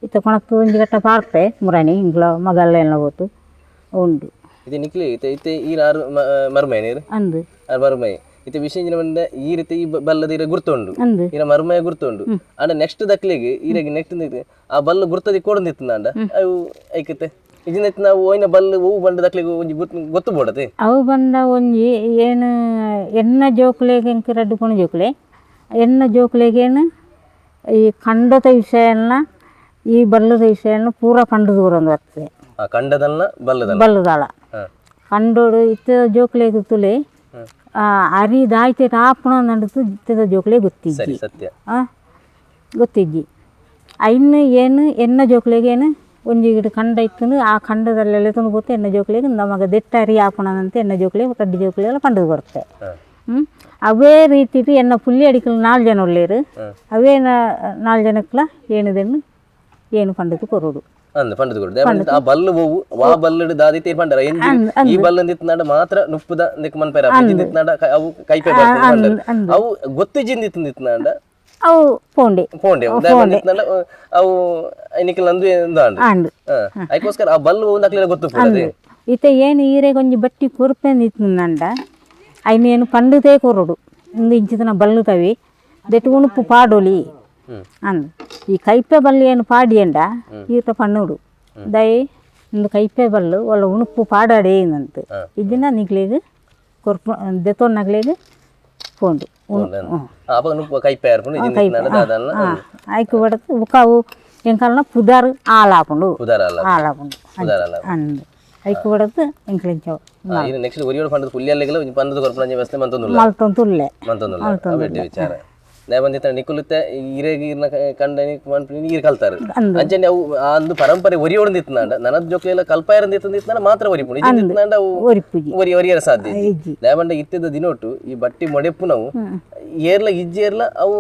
ಇತ್ತ ಕೊಣತ್ತು ಒಂಜಿ ಗಟ್ಟ ಪಾಡ್ತೆ ಮುರಾಣಿ ಇಂಗ್ಲ ಮಗಲ್ಲ ಎಲ್ಲ ಹೋತು ಉಂಡು. ಇತ್ತೆ ನಿಕ್ಲಿ ಇತ್ತೆ ಇತ್ತೆ ಈ ಆರು ಮರ್ಮೈ ನೀರು. ಅಂದು. ಆರು ಮರ್ಮೈ. ಇತ್ತೆ ವಿಷಯ ಬಂದ ಈ ರೀತಿ ಈ ಬಲ್ಲದ ಇರ ಗುರ್ತುಂಡು. ಅಂದು. ಇರ ಮರ್ಮಯ ಗುರ್ತುಂಡು. ಅಂಡ ನೆಕ್ಸ್ಟ್ ದಕ್ಲಿಗೆ ಈರೆಗೆ ನೆಕ್ಸ್ಟ್ ಆ ಬಲ್ಲ ಗುರ್ತದಿ ಕೊಡೊಂದಿತ್ತು ಅಂಡ ಅವು ಐಕತೆ. ಇಜಿನ ನಾವು ಓಯ್ನ ಬಲ್ಲು ಹೂವು ಬಂಡ ದಕ್ಲಿಗೆ ಒಂಜಿ ಗೊತ್ತು ಗೊತ್ತು ಬೋಡತೆ. ಅವು ಬಂದ ಒಂಜಿ ಏನು ಎನ್ನ ಜೋಕುಲೆಗ್ ಎಂಕ್ ರಡ್ಡ್ ಪೊಣ್ಣು ಜೋಕುಲೆ ಎನ್ನ ಜೋಕುಲೆಗೇನು ಈ ಕಂಡದ ವಿಷಯನ ಈ ಬಲ್ಲದ ವಿಷಯನ ಪೂರ ಪಂಡದು ಬರೊಂದು ಬರ್ತದೆ. ಆ ಕಂಡದಲ್ಲ ಬಲ್ಲದಲ್ಲ ಬಲ್ಲದಾಳ ಕಂಡೋಡು ಇತ್ತ ಜೋಕುಲೆಗ್ ತುಲೆ ಅರಿ ದಾಯ್ತೆ ಆಪುಣ ನಡುತ್ತು ಇತ್ತದ ಜೋಕುಲೆ ಗೊತ್ತಿಜ್ಜಿ. ಸರಿ ಸತ್ಯ. ಗೊತ್ತಿಜ್ಜಿ. ಐನ್ ಏನು ಎನ್ನ ಜೋಕುಲೆಗ್ ಏನು ಒಂಜಿ ಗಿಡ ಕಂಡ ಇತ್ತುಂಡು ಆ ಕಂಡದಲ್ಲೆಲ್ಲ ತಂದು ಪೋತು ಎನ್ನ ಜೋಕುಲೆಗ್ ನಮಗ ದೆಟ್ಟ ಅರಿ ಆಪುಣನಂತ ಎನ್ನ ಜೋಕುಲೆ ರಡ್ಡು ಜೋಕುಲೆಲ್ಲ ಪಂಡದು ಬರುತ್ತೆ. ಅವೇ ರೀತಿಟ್ ಎನ್ನ ಪುಲ್ಲಿ ಅಡಿಕಲ್ 4 ಜನ ಉಳ್ಳೇರು ಅವೇ 4 ಜನಕ್ಲ ಏನುದೆನ್ನು ಏನು ಪಂಡದು ಕೊರೋಡು. ಅಂದ್ ಪಂಡದು ಕೊಡು ದೇವ ಆ ಬಲ್ಲು ಹೋವು ವಾ ಬಲ್ಲುಡು ದಾದಿ ತೇರ್ ಪಂಡರ ಎಂಜಿ ಈ ಬಲ್ಲು ನಿತ್ನಾಡ ಮಾತ್ರ ನುಪ್ಪುದ ನಿಕ್ ಮನ್ಪೆರ ನಿತ್ನಾಡ ಅವು ಕೈಪೆ ಬರ್ತದೆ ಪಂಡರು ಅವು ಗೊತ್ತಿಜಿಂದಿತ್ತು ನಿತ್ನಾಡ ಅವು ಪೋಂಡೆ ಪೋಂಡೆ ದೇವ ನಿತ್ನಾಡ ಅವು ನಿಕ್ಲ ಅಂದು ಎಂದಾಂಡ್ ಅಂಡ್ ಅದಕ್ಕೋಸ್ಕರ ಆ ಬಲ್ಲು ಹೋವು ನಕ್ಲೆಲ್ಲ ಗೊತ್ತು ಪೋಡದೆ. ಇತ್ತೆ ಏನು ಈರೆಗ್ ಒಂಜಿ ಬಟ್ಟಿ ಕೊರ್ಪೆ ನಿತ್ನಂಡ ಐನೇನು ಪಂಡುದೇ ಕೊರಡು ಇಂದು ಇಂಚಿತನ ಬಲ್ಲು ತವಿ ದೆಟ್ಟು ಉಣುಪು ಪಾಡೊಲಿ ಅಂದ್ ಈ ಕೈಪೆ ಬಲ್ಲು ಏನು ಪಾಡಿಯಂಡ ಈತ ಪಣ್ಣುಡು ದಯ ಇಂದು ಕೈಪೆ ಬಲ್ಲು ಒಳ್ಳೆ ಉಣುಪು ಪಾಡಾಡೇ ಇಂದಂತ ಇದ್ದಿನ ನಿಕ್ಲೆಗ್ ಕೊರ್ಪು ದೆತ್ತೊನ್ನಕ್ಲೆಗ್ ಪೋಂಡು. ಅವಾಗ ನುಪ್ಪು ಕೈಪೆ ಆರ್ಪುಂಡು ಇಜಿನ ನಿತ್ನಾಡ ದಾದಲ್ಲ ಐಕು ಬಡತು ಬೊಕ ಅವು ಎಂಕಲ್ನ ಪುದಾರ್ ಆಲಾಪುಂಡು. ಪುದಾರ್ ಆಲ ಆಲಾಪುಂಡು ಪುದಾರ್ ಆಲ ಅಂದ್ ಐಕು ಬಡತು ಎಂಕ್ಲೆಂಚ ಇನ್ನು ನೆಕ್ಸ್ಟ್ ಒರಿಯೋಡು ಪಂಡದ ಪುಲ್ಲಿಯಲ್ಲಿಗೆಲ್ಲ ಒಂಜಿ ಪಂಡದ ಕೊರ್ಪುನ ಅಂಚೆ ವ್ಯವಸ್ಥೆ ಮಂತೊಂದುಲ್ಲ. ಮಲ್ತೊಂದುಲ್ಲೆ. ಮಂತೊಂದುಲ್ಲ ಅವೆಡ್ಡೆ ವಿಚಾರ ನೇಮಂದಿತ್ತ ನಿಕುಲುತ್ತೆ ಈರೆಗ್ ಈರ್ನ ಕಂಡ ನೀರು ಕಲ್ತಾರೆ ಅಂಚನೆ ಅವು ಆ ಒಂದು ಪರಂಪರೆ ಒರಿಯೋಡು ನಿತ್ನಾಂಡ ನನದ ಜೋಕ್ಲೆಲ್ಲ ಕಲ್ಪಾಯರ ನಿತ್ನಾಂಡ ಮಾತ್ರ ಒರಿಪುಂಡು ಇಜಿನ ನಿತ್ನಾಂಡ ಅವು ಒರಿಪುಜಿ. ಒರಿ ಒರಿಯರ ಸಾಧ್ಯ ಇಜ್ಜಿ. ನೇಮಂಡ ಇತ್ತಿದ್ದ ದಿನೊಟ್ಟು ಈ ಬಟ್ಟಿ ಮೊಡೆಪುನವು ಏರ್ಲ ಇಜ್ಜೇರ್ಲ ಅವು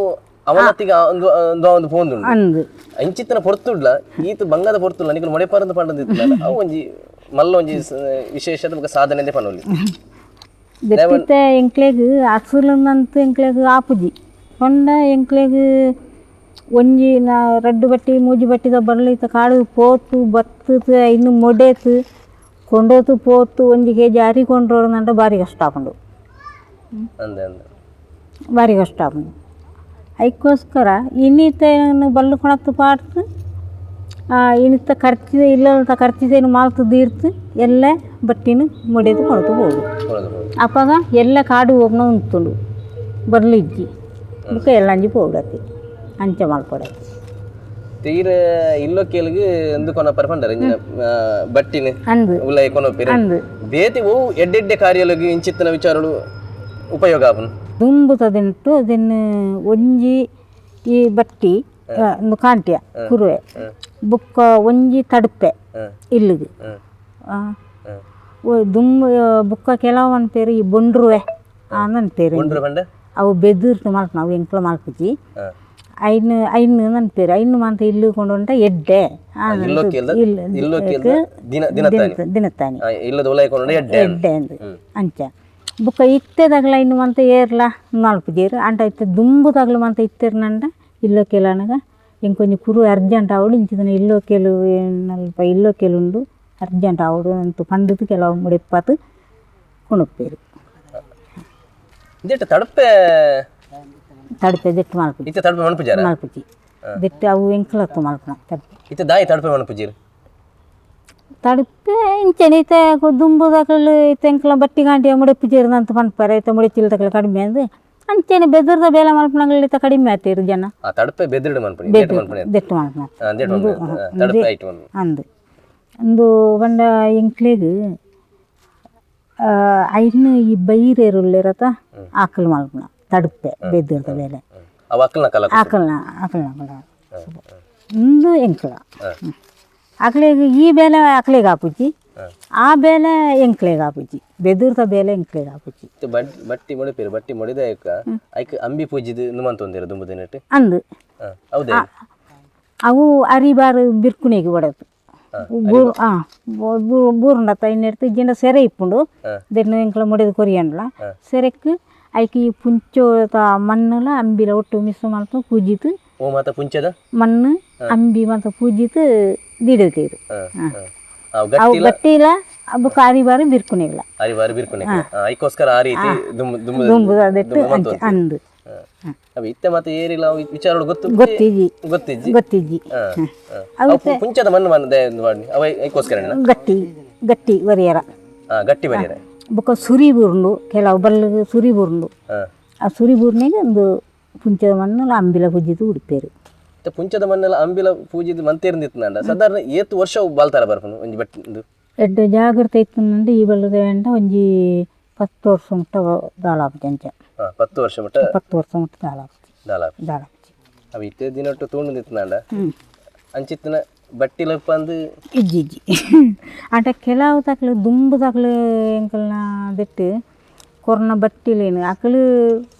ಅವನತ್ತಿಗೆ ಒಂದು ಒಂದು ಒಂದು ಪೋಂದುಂಡು ಅಂದ್ ಅಂಚಿತ್ತನ ಪೊರ್ತುಡ್ಲ ಈತ ಬಂಗದ ಪೊರ್ತುಡ್ಲ ನಿಕುಲು ಮೊಡೆಪಾರಂದ ಪಂಡದ ಇತ್ತಲ್ಲ ಅವು ಒಂಜಿ ಮಲ್ಲ ಒಂಜಿ ವಿಶೇಷದ ಬೊಕ ಸಾಧನೆ ಪನೊಲಿ. ದೆಪ್ಪಿತ್ತೆ ಎಂಕ್ಲೆಗ್ ಅಸುಲಂದಂತ ಎಂಕ್ಲೆಗ್ ಆಪುಜಿ ಪಂಡ ಎಂಕ್ಲೆಗ್ ಒಂಜಿ ನಾ ರಡ್ಡು ಬಟ್ಟಿ ಮೂಜಿ ಬಟ್ಟಿದ ಬರ್ಲಿತ್ತ ಕಾಡು ಪೋತು ಬತ್ತುತು ಇನ್ನು ಮೊಡೇತು ಕೊಂಡೋತು ಪೋತು ಒಂಜಿ ಕೆಜಿ ಅರಿ ಕೊಂಡ್ರೋದಂಟ ಭಾರಿ ಕಷ್ಟ ಆಪುಂಡು. ಅಂದೆ ಅಂದೆ ಭಾರಿ ಕಷ್ಟ ಆಪುಂಡು. ಅದಕ್ಕೋಸ್ಕರ ಇನ್ನಿತ ಬಲ್ಲು ಕೊಣತ್ತು ಪಾಡ್ತು ಇನ್ನಿತ್ತ ಖರ್ಚಿದೆ ಇಲ್ಲದ ಖರ್ಚಿದೇನು ಮಾಲ್ತು ದೀರ್ತು ಎಲ್ಲ ಬಟ್ಟಿನ ಮೊಡೆದು ಕೊಡ್ತು ಹೋಗು. ಕೊಡೋದು ಹೋಗು. ಅಪ್ಪಗ ಎಲ್ಲ ಕಾಡು ಹೋಗ್ನ ಉಂತುಂಡು ಬರ್ಲು ಇಜ್ಜಿ ಬುಕ್ಕ ಎಲ್ಲ ಅಂಜಿ ಪೋಡತಿ ಅಂಚೆ ಮಲ್ಪಡತಿ. ತೀರ ಇಲ್ಲೋ ಕೇಳಿಗೆ ಎಂದು ಕೊನಪರ ಪಂಡರ ಇಂಜಿನ ಬಟ್ಟಿನ ಅಂದು ಉಲ್ಲೈ ಕೊನಪಿರ ಅಂದು ಬೇತಿ ಓ ಎಡ್ಡೆಡ್ಡೆ ಕಾರ್ಯಲುಗೆ ಇಂಚಿತ್ತಿನ ವಿಚಾರಗಳು ಉಪಯೋಗ ಆಪುಂಡು. ದುಂಬುತದಿಂಟು ಅದನ್ನು ಒಂಜಿ ಈ ಬಟ್ಟಿ ಒಂದು ಕಾಂಟ್ಯ ಕುರುವೆ ಬುಕ್ಕ ಒಂಜಿ ತಡುಪೆ ಇಲ್ಲಿಗೆ ದುಂಬು ಬುಕ್ಕ ಕೆಲವು ಅನ್ಪೇರು ಈ ಬೊಂಡ್ರುವೆ ಅನ್ಪೇರು. ಬೊಂಡ್ರು ಪಂಡ ಅವು ಬೆದಿರ್ತು ಮಲ್ಪು ನಾವು ಎಂಕ್ಲ ಮಲ್ಪುಜಿ ಐನು ಐನು ಅನ್ಪೇರು ಐನು ಮಾಂತ ಇಲ್ಲು ಕೊಂಡು ಉಂಟ ಎಡ್ಡೆ ಇಲ್ಲೋ ಕೇಳ್ದ ಇಲ್ಲೋ ಕೇಳ್ದ ದಿನ ದಿನತಾನಿ ದಿನತಾನಿ ಇಲ್ಲದ ಉಲೈ ಕೊಂಡು ಎಡ್ಡೆ ಎಡ್ಡೆ ಅಂದು ಅಂಚ ಬುಕ್ಕ ಇತ್ತೆ ತಗಲ ಇನ್ನು ಮಂತ ಏರ್ಲ ಮಲ್ಪುಜೇರು ಅಂಟ ಇತ್ತೆ ದುಂಬು ತಗಲು ಮಂತ ಇತ್ತೆರ್ನಂಡ ಇಲ್ಲೋ ಕೇಳನಗ ಇಂಕೊಂಜಿ ಕುರು ಅರ್ಜೆಂಟ್ ಆವಡು ಇಂಚಿದನ ಇಲ್ಲೋ ಕೇಳು ನಲ್ಪ ಇಲ್ಲೋ ಕೇಳುಂಡು ಅರ್ಜೆಂಟ್ ಆವಡು ಅಂತ ಪಂಡದು ಕೆಲವು ಮುಡಿಪಾತು ಕೊಣುಪ್ಪೇರು. ದಿಟ್ಟ ತಡುಪೆ ತಡುಪೆ ದಿಟ್ಟು ಮಲ್ಪುಜಿ. ಇತ್ತೆ ತಡುಪೆ ಮನ್ಪುಜಾರ ಮಲ್ಪುಜಿ ದಿಟ್ಟು ಅವು ಎಂಕಲತ್ತು ಮಲ್ಪುನ ತಡುಪೆ. ಇತ್ತೆ ದಾಯಿ ತಡುಪೆ ಮನ್ಪುಜೀರು ತಡುಪೆ ಇಂಚನೆ ಇತ್ತೆ ದುಂಬುದಕಲು ಇತ್ತೆ ಎಂಕಲ ಬಟ್ಟಿ ಗಾಂಟಿಯ ಮುಡಿಪುಜೇರು ಅಂತ ಪನ್ಪರೆ ಇತ್ತೆ ಮುಡಿಚಿಲ್ ತಕಲು ಕಡಿಮೆ ಅಂದು ಅಂಚನೆ ಬೆದರ್ದ ಬೇಲೆ ಮಲ್ಪನಗಳು ಇತ್ತ ಕಡಿಮೆ ಆತೀರು ಜನ. ಆ ತಡುಪೆ ಬೆದರಿಡು ಮನ್ಪುನಿ ದಿಟ್ಟು ಮನ್ಪುನಿ ದಿಟ್ಟು ಮಲ್ಪುನ ದಿಟ್ಟು ಮನ್ಪುನಿ ತಡುಪೆ ಐಟ್ ಮನ್ಪುನಿ ಅಂದು ಅಂದು ಪಂಡ ಎಂಕ್ಲೆಗ್ ಐನ್ ಈ ಬೈರೇರುಲ್ಲೇರತ ಆಕಲ್ ಮಲ್ಪುನ ತಡುಪೆ ಬೆದರ್ದ ಬೇಲೆ ಅವ ಅಕ್ಕಲ್ನ ಕಲ ಆಕಲ್ನ ಆಕಲ್ನ ಕಲ ಇಂದು ಎಂಕ್ಲ ಅಕ್ಲೆಗ್ ಈ ಬೇಲೆ ಅಕ್ಲೆಗ್ ಆಪುಜಿ ಆ ಬೇಲೆ ಎಂಕ್ಲೆಗ್ ಆಪುಜಿ ಬೆದರ್ದ ಬೇಲೆ ಎಂಕ್ಲೆಗ್ ಆಪುಜಿ. ಇತ್ತೆ ಬಟ್ಟಿ ಮೊಡಿಪೇರು ಬಟ್ಟಿ ಮೊಡಿದ ಐಕ ಐಕ್ ಅಂಬಿ ಪೂಜಿದ್ ನುಮಂತೊಂದಿರ ದುಂಬು ದಿನಟ್ ಅಂದು ಹೌದೇ ಅವು ಅರಿಬಾರು ಬಿರ್ಕುನೆಗ್ ಬಡತು ಬೂರುಂಡತ್ತ ಇನ್ನೆಡ್ತು ಇಜ್ಜಿಂಡ ಸೆರೆ ಇಪ್ಪುಂಡು ದೆನ್ನು ಎಂಕ್ಲ ಮೊಡೆದು ಕೊರಿಯಂಡ್ಲ ಸೆರೆಕ್ ಐಕ್ ಈ ಪುಂಚೋದ ಮಣ್ಣುಲ ಅಂಬಿಲ ಒಟ್ಟು ಮಿಶ್ರ ಮಲ್ತು ಪೂಜಿತು ಓ ಮಾತ ಪುಂಚದ ಮಣ್ಣು ಅಂಬಿ ಮಾತ ಪೂಜಿತು ದಿಡತೀರು ಅವು ಅವು ಗಟ್ಟಿಲ ಗಟ್ಟಿಲ ಬೊಕ್ಕ ಅರಿಬಾರು ಬಿರ್ಕುನೆಗ್ಲ ಅರಿಬಾರು ಬಿರ್ಕುನೆ ಐಕೋಸ್ಕರ ಆ ರೀತಿ ದುಂಬು ದುಂಬು ದುಂಬು ಅದೆಟ್ಟು ಅಂಚ ಅಂದು ಅವ ಇತ್ತೆ ಮತ್ತೆ ಏರಿಲ್ಲ ಅವು ವಿಚಾರ ಗೊತ್ತು ಗೊತ್ತಿಜ್ಜಿ. ಗೊತ್ತಿಜ್ಜಿ. ಗೊತ್ತಿಜ್ಜಿ. ಅವು ಪುಂಚದ ಮಣ್ಣು ಮಣ್ಣು ಮಾಡಿ ಅವ ಐಕೋಸ್ಕರ. ಗಟ್ಟಿ ಗಟ್ಟಿ ಬರಿಯರ. ಗಟ್ಟಿ ಬರಿಯರ. ಬೊಕ್ಕ ಸುರಿ ಬೂರ್ಂಡು, ಕೆಲವು ಬಲ್ಲು ಸುರಿ ಬೂರ್ಂಡು. ಆ ಸುರಿ ಬೂರ್ನಿಗೆ ಒಂದು ಪುಂಚದ ಮಣ್ಣು ಅಂಬಿಲ ಪೂಜಿದು ಉಡುಪೇರು. ಇತ್ತೆ ಪುಂಚದ ಮಣ್ಣೆಲ್ಲ ಅಂಬಿಲ ಪೂಜಿದ್ ಮಂತೇರ್ಂದಿತ್ತು ಸಾಧಾರಣ ಏತ್ ವರ್ಷ ಬಾಲ್ತಾರ ಬರ್ಪುನು ಒಂಜಿ ಬಟ್ಟಿ ಉಂದು? ಎಡ್ಡೆ ಜಾಗ್ರತೆ ಇತ್ತು ಈ ಬಲ್ಲದ ವೇಂಡ ಒಂಜಿ 10 ವರ್ಷ ಮುಟ್ಟ ದಾಲಾಪುಜಿ ಅಂಚ. 10 ವರ್ಷ ಮುಟ್ಟ. 10 ವರ್ಷ ಮುಟ್ಟ ದಾಲಾಪುಜಿ. ದಾಲಾಪುಜಿ. ದಾಲಾಪುಜಿ. ಅವ ಇತ್ತೆ ದಿನೊಟ್ಟು ತೂಂಡುಂದಿತ್ತು ಅಂಚಿತ್ತಿನ ಬಟ್ಟಿ ಲಪ್ಪ ಅಂದು. ಇಜ್ಜಿ ಇಜ್ಜಿ. ಆಂಡ ಕೆಲವು ತಕ್ಲು ದುಂಬು ತಕ್ಲು ಎಂಕಲ್ನ ದೆಟ್ಟು ಕೊರ್ನ ಬಟ್ಟಿಲೇನು ಅಕಲು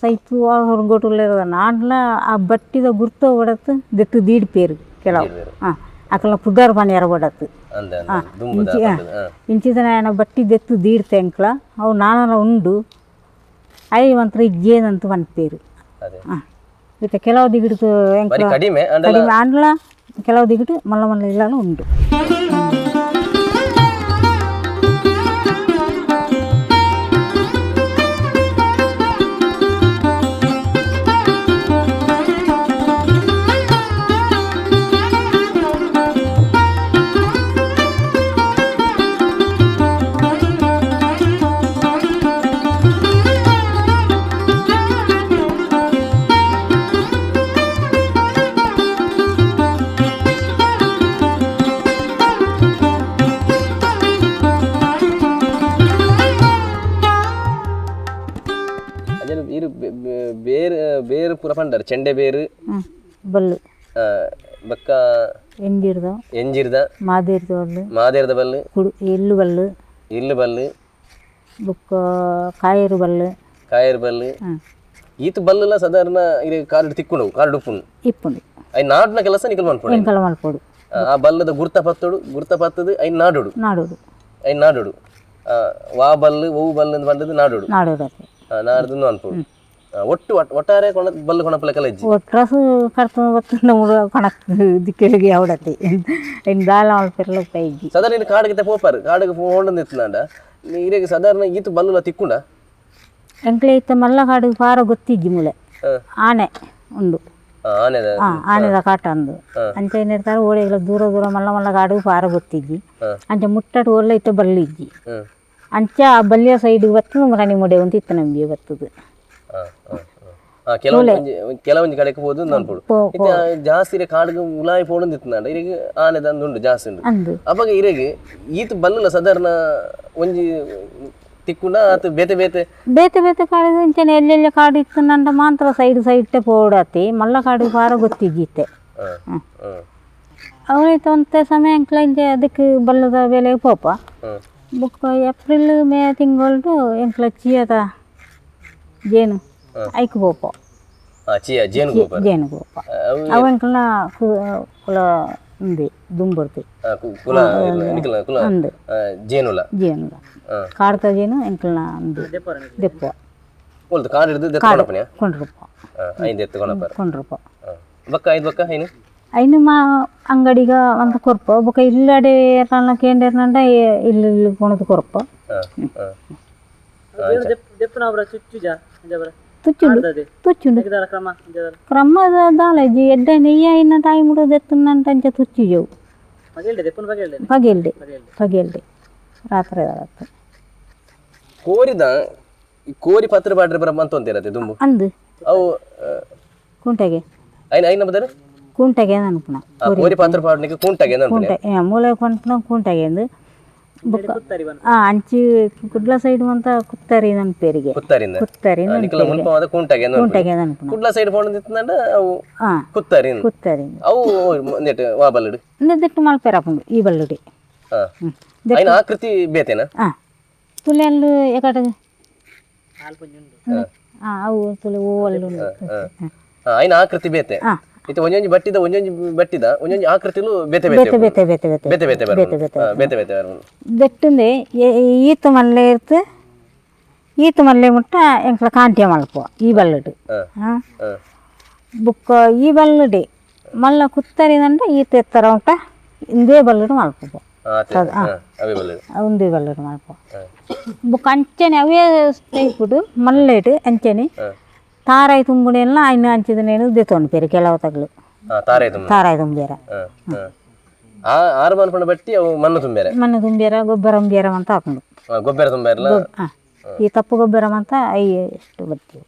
ಸೈಪು ಹೊರಗೋಟುಲ್ಲ ಆಂಡ್ಲ ಆ ಬಟ್ಟಿದ ಗುರ್ತ ಒಡತ್ತು ದೆಟ್ಟು ದೀಡ್ಪೇರು ಕೆಲವು. ಅಕಲ್ನ ಪುದ್ದಾರ್ ಪನಿಯಾರ ಒಡತ್ತು. ಅಂದ ದುಂಬುದ. ಇಂಚಿದ ఆయన ಬಟ್ಟಿ ದೆತ್ತು ದೀಡ್ತೆ ಎಂಕ್ಲ ಅವು ನಾನಲ ಉಂಡು I ಮಂತ್ರ ಇಜ್ಜೇನಂತ ಪನ್ಪೇರು. ಇತ್ತೆ ಕೆಲವು ದಿಗಿಡ್ತು ಎಂಕ್ಲ ಕಡಿಮೆ. ಕಡಿಮೆ ಆಂಡ್ಲ ಕೆಲವು ದಿಗಿಟ್ಟು ಮಲ್ಲ ಮಲ್ಲ ಇಲ್ಲನೂ ಉಂಡು. ಬೇರು ಬೇರು ಪೂರ ಪಂಡರ್ ಚೆಂಡೆ ಬೇರು ಬಲ್ಲು ಬಕ್ಕ ಎಂಜಿರ್ದ ಎಂಜಿರ್ದ ಮಾದೇರ್ದ ಬಲ್ಲು ಮಾದೇರ್ದ ಬಲ್ಲು ಕುಡು ಎಳ್ಳು ಬಲ್ಲು ಇಲ್ಲು ಬಲ್ಲು ಬೊಕ್ಕ ಕಾಯರು ಬಲ್ಲು ಕಾಯರು ಬಲ್ಲು ಈತ ಬಲ್ಲೆಲ್ಲ ಸಾಧಾರಣ ಇದು ಕಾರ್ಡ್ ತಿಕ್ಕುಂಡು ಕಾರ್ಡ್ ಉಪ್ಪುಂಡು ಇಪ್ಪುಂಡು. I ನಾಡಿನ ಕೆಲಸ ನಿಕಲ್ ಮನ್ಪೊಡು ಎಂಕಲ ಮಲ್ಪೊಡು. ಆ ಬಲ್ಲದ ಗುರ್ತ ಪತ್ತೊಡು ಗುರ್ತ ಪತ್ತದು I ನಾಡೋಡು ನಾಡೋಡು I ನಾಡೋಡು ವಾ ಬಲ್ಲು ಓವು ಬಲ್ಲು ಅಂತ ಪಂಡದು ನಾಡೋಡು ನಾಡೋಡು ನಾಡ್ದು ಅನ್ಪೊಡು. ಒಟ್ಟು ಒಟ್ಟಾರೆ ಕೊಣ ಬಲ್ಲು ಕೊಣಪಲೆ ಇಜ್ಜಿ. ಒಟ್ರಾಸು ಕಡ್ತು ಬತ್ತುಂಡ ಮೂಡು ಕಣಕ್ ದಿಕ್ಕೆಲಿಗೆ ಅವಡತಿ ಇನ್ನು ದಾಲ ಮಲ್ಪೆರ್ಲ ಉಪ್ಪ ಇಜ್ಜಿ. ಸಾಧಾರಣ ಇನ್ನು ಕಾಡಿಗೆ ಪೋಪಾರು ಕಾಡಿಗೆ ಹೋಂಡಂದು ಇತ್ತುಂಡ ಇರೆಗ್ ಸಾಧಾರಣ ಈತ ಬಲ್ಲುಲ ತಿಕ್ಕುಂಡ. ಎಂಕ್ಲೆ ಇತ್ತ ಮಲ್ಲ ಕಾಡಿಗೆ ಪಾರ ಗೊತ್ತಿಜ್ಜಿ ಮೂಲೆ ಆನೆ ಉಂಡು. ಆನೆದ ಆನೆದ ಕಾಟ ಅಂದು ಅಂಚ ಏನಿರ್ತಾರೆ ಓಡೆಗಳ ದೂರ ದೂರ ಮಲ್ಲ ಮಲ್ಲ ಕಾಡಿಗೆ ಪಾರ ಗೊತ್ತಿಜ್ಜಿ. ಅಂಚ ಮುಟ್ಟಟ್ ಓಡ್ಲ ಇತ್ತ ಬಲ್ಲು ಇಜ್ಜಿ. ಅಂಚ ಆ ಬಲ್ಲಿಯ ಸೈಡಿಗೆ ಬತ್ತದು ಮರಣಿ ಮೊಡೆ ಅಂತ ಇತ್ತ ನಮಗೆ ಬತ್ತದು. ಕೆಲವೊಂಜಿ ಕಡೆಗೆ ಪೋದು ಅನ್ಪೊಡು. ಇತ್ತೆ ಜಾಸ್ತಿ ಇರೆ ಕಾಡಿಗೆ ಉಲಾಯಿ ಪೋಡೊಂದು ಇತ್ತುಂಡ ಇರೆಗ್ ಆನೆದ ಉಂಡು ಜಾಸ್ತಿ ಉಂಡು. ಅವಾಗ ಇರೆಗ್ ಈತ ಬಲ್ಲುಲ ಸಾಧಾರಣ ಒಂಜಿ ತಿಕ್ಕುಂಡ ಆತ ಬೇತೆ ಬೇತೆ ಬೇತೆ ಬೇತೆ ಕಾಡು ಇಂಚನೆ ಎಲ್ಲೆಲ್ಲ ಕಾಡು ಇತ್ತು ನಂಡ ಮಾತ್ರ ಸೈಡ್ ಸೈಡ್ಟೆ ಪೋಡತಿ ಮಲ್ಲ ಕಾಡು ಪಾರ ಗೊತ್ತಿಜ್ಜಿತ್ತೆ. ಅವೈತ ಒಂತೆ ಸಮಯ ಎಂಕ್ಲ ಇಂಚೆ ಅದಕ್ಕೆ ಬಲ್ಲದ ಬೆಲೆ ಪೋಪ ಬೊಕ್ಕ ಏಪ್ರಿಲ್ ಮೇ ತಿಂಗಳದು ಎಂಕ್ಲ ಚೀಯದ ಜೇನು ಐಕ್ ಪೋಪ. ಜೇನು ಪೋಪ ಅವು ಎಂಕ್ಲ ಕುಲ ಉಂದು ದುಂಬರ್ತಿ ಅಂದು ಜೇನುಲ ಜೇನುಲ ಕಾಡ್ತ ಜೇನು ಎಂಕ್ಲನ ಅಂದು ದೆಪ್ಪ ಕೊಂಡ್ರಪ್ಪ ಕೊಂಡ್ರಪ್ಪ. ಐನು ಮಾ ಅಂಗಡಿಗ ಅಂತ ಕೊರ್ಪ ಬೊಕ್ಕ ಇಲ್ಲಡೆ ಏರ್ನ ಕೇಂದ್ರನಂಡ ಇಲ್ಲಿ ಇಲ್ಲಿ ಕೊಣದು ಕೊರ್ಪ. ತುಚ್ಚುಂಡು ತುಚ್ಚುಂಡು ಕ್ರಮ ದಾಲಜಿ ಎಡ್ಡೆ ನೆಯ್ಯ ಇನ್ನ ಟೈಮ್ ದೆತ್ತುನಂಟ ಅಂಚ ತುಚ್ಚುಜವು ಪಗೆಲ್ಡೆ ಪಗೆಲ್ಡೆ ರಾತ್ರಿ ರಾತ್ರಿ ಕೋರಿದ ಕೋರಿ ಪತ್ರ ಪಾಡ್ರೆ ಬರ ಅಂತ ಒಂತಿರತ್ತೆ ದುಂಬು ಅಂದು ಅವು ಕುಂಟೆಗೆ ಐನ ಐನ ಬದರ ಕುಂಟೆಗೆ ಅನ್ಪುಣ ಕೋರಿ ಪಾತ್ರ ಪಾಡ್ನಿಗೆ ಕುಂಟೆಗೆ ಕುಂಟೆ ಮೂಲೆ ಕೊಂಪುಣ ಕುಂಟೆಗೆ ಅಂದು ಬೊಕ್ಕ ಅಂಚಿ ಕುಡ್ಲ ಸೈಡ್ ಮಂತ ಕುತ್ತರಿ ನನ್ಪೇರಿಗೆ ಕುತ್ತರಿಂದ ಕುತ್ತರಿ ನಿಕಲ ಮುನ್ಪವಾದ ಕುಂಟೆಗೆ ಕುಂಟೆಗೆ ಅನ್ಪುಣ ಕುಡ್ಲ ಸೈಡ್ ಪೋಂಡಿತ್ತಂಡ ಅವು ಕುತ್ತರಿ ಕುತ್ತರಿ ಅವು ನೆಟ್ ವಾ ಬಲ್ಲಡು ದಿಟ್ಟು ಮಲ್ಪೆರಪುಂಡು ಈ ಬಲ್ಲುಡಿ. ಐನ ಆಕೃತಿ ಬೇತೇನಾ? ತುಲೆಲ್ಲು ಎಕಡೆ ಅವು ತುಲೆ ಓವಲ್ಲು ಐನ ಆಕೃತಿ ಬೇತೆ. ಇತ್ತೆ ಒಂಜೊಂಜಿ ಬಟ್ಟಿದ ಒಂಜೊಂಜಿ ಬಟ್ಟಿದ ಒಂಜೊಂಜಿ ಆಕೃತಿಲು ಬೇತೆ ಬೇತೆ ಬೇತೆ ಬೇತೆ ಬೇತೆ ಬೇತೆ ಬೇತೆ ಬೇತೆ ಬೇತೆ ಬೇತೆ ಬೇತೆ ಬರ್ಪುಂಡು. ದೆಟ್ಟುಂದೆ ಈತ ಮಲ್ಲೆ ಇರ್ತು ಈತ ಮಲ್ಲೆ ಮುಟ್ಟ ಎಂಕ್ಲ ಕಾಂಟ್ಯ ಮಲ್ಪುವ ಈ ಬಲ್ಲುಡು. ಬೊಕ್ಕ ಈ ಬಲ್ಲುಡೆ ಮಲ್ಲ ಕುತ್ತರಿದಂಡ ಈತ ಎತ್ತರ ಉಂಟ ಇಂದೇ ಬಲ್ಲುಡು ಮಲ್ಪುವ ಉಂದೇ ಬಲ್ಲುಡು ಮಲ್ಪುವ. ಬೊಕ್ಕ ಅಂಚನೆ ಅವೇ ಟೈಪುಡು ಮಲ್ಲೆಡು ಅಂಚನೆ ತಾರಾಯಿ ತುಂಬುನೆಲ್ಲ ಐನ ಅಂಚಿದನೇನು ದೆತ್ತೊಂಡು ಪೇರು ಕೆಲವು ತಗಲು. ತಾರಾಯಿ ತುಂಬ. ತಾರಾಯಿ ತುಂಬ್ಯಾರ. ಆ ಆರು ಮನ್ಪುನ ಬಟ್ಟಿ ಅವು ಮಣ್ಣು ತುಂಬ್ಯಾರೆ. ಮಣ್ಣು ತುಂಬ್ಯಾರ, ಗೊಬ್ಬರ ತುಂಬ್ಯಾರ ಅಂತ ಹಾಕೊಂಡು. ಗೊಬ್ಬರ ತುಂಬ್ಯಾರಲ್ಲ. ಈ ತಪ್ಪು ಗೊಬ್ಬರ ಅಂತ I ಎಷ್ಟು ಬರ್ತೀವಿ.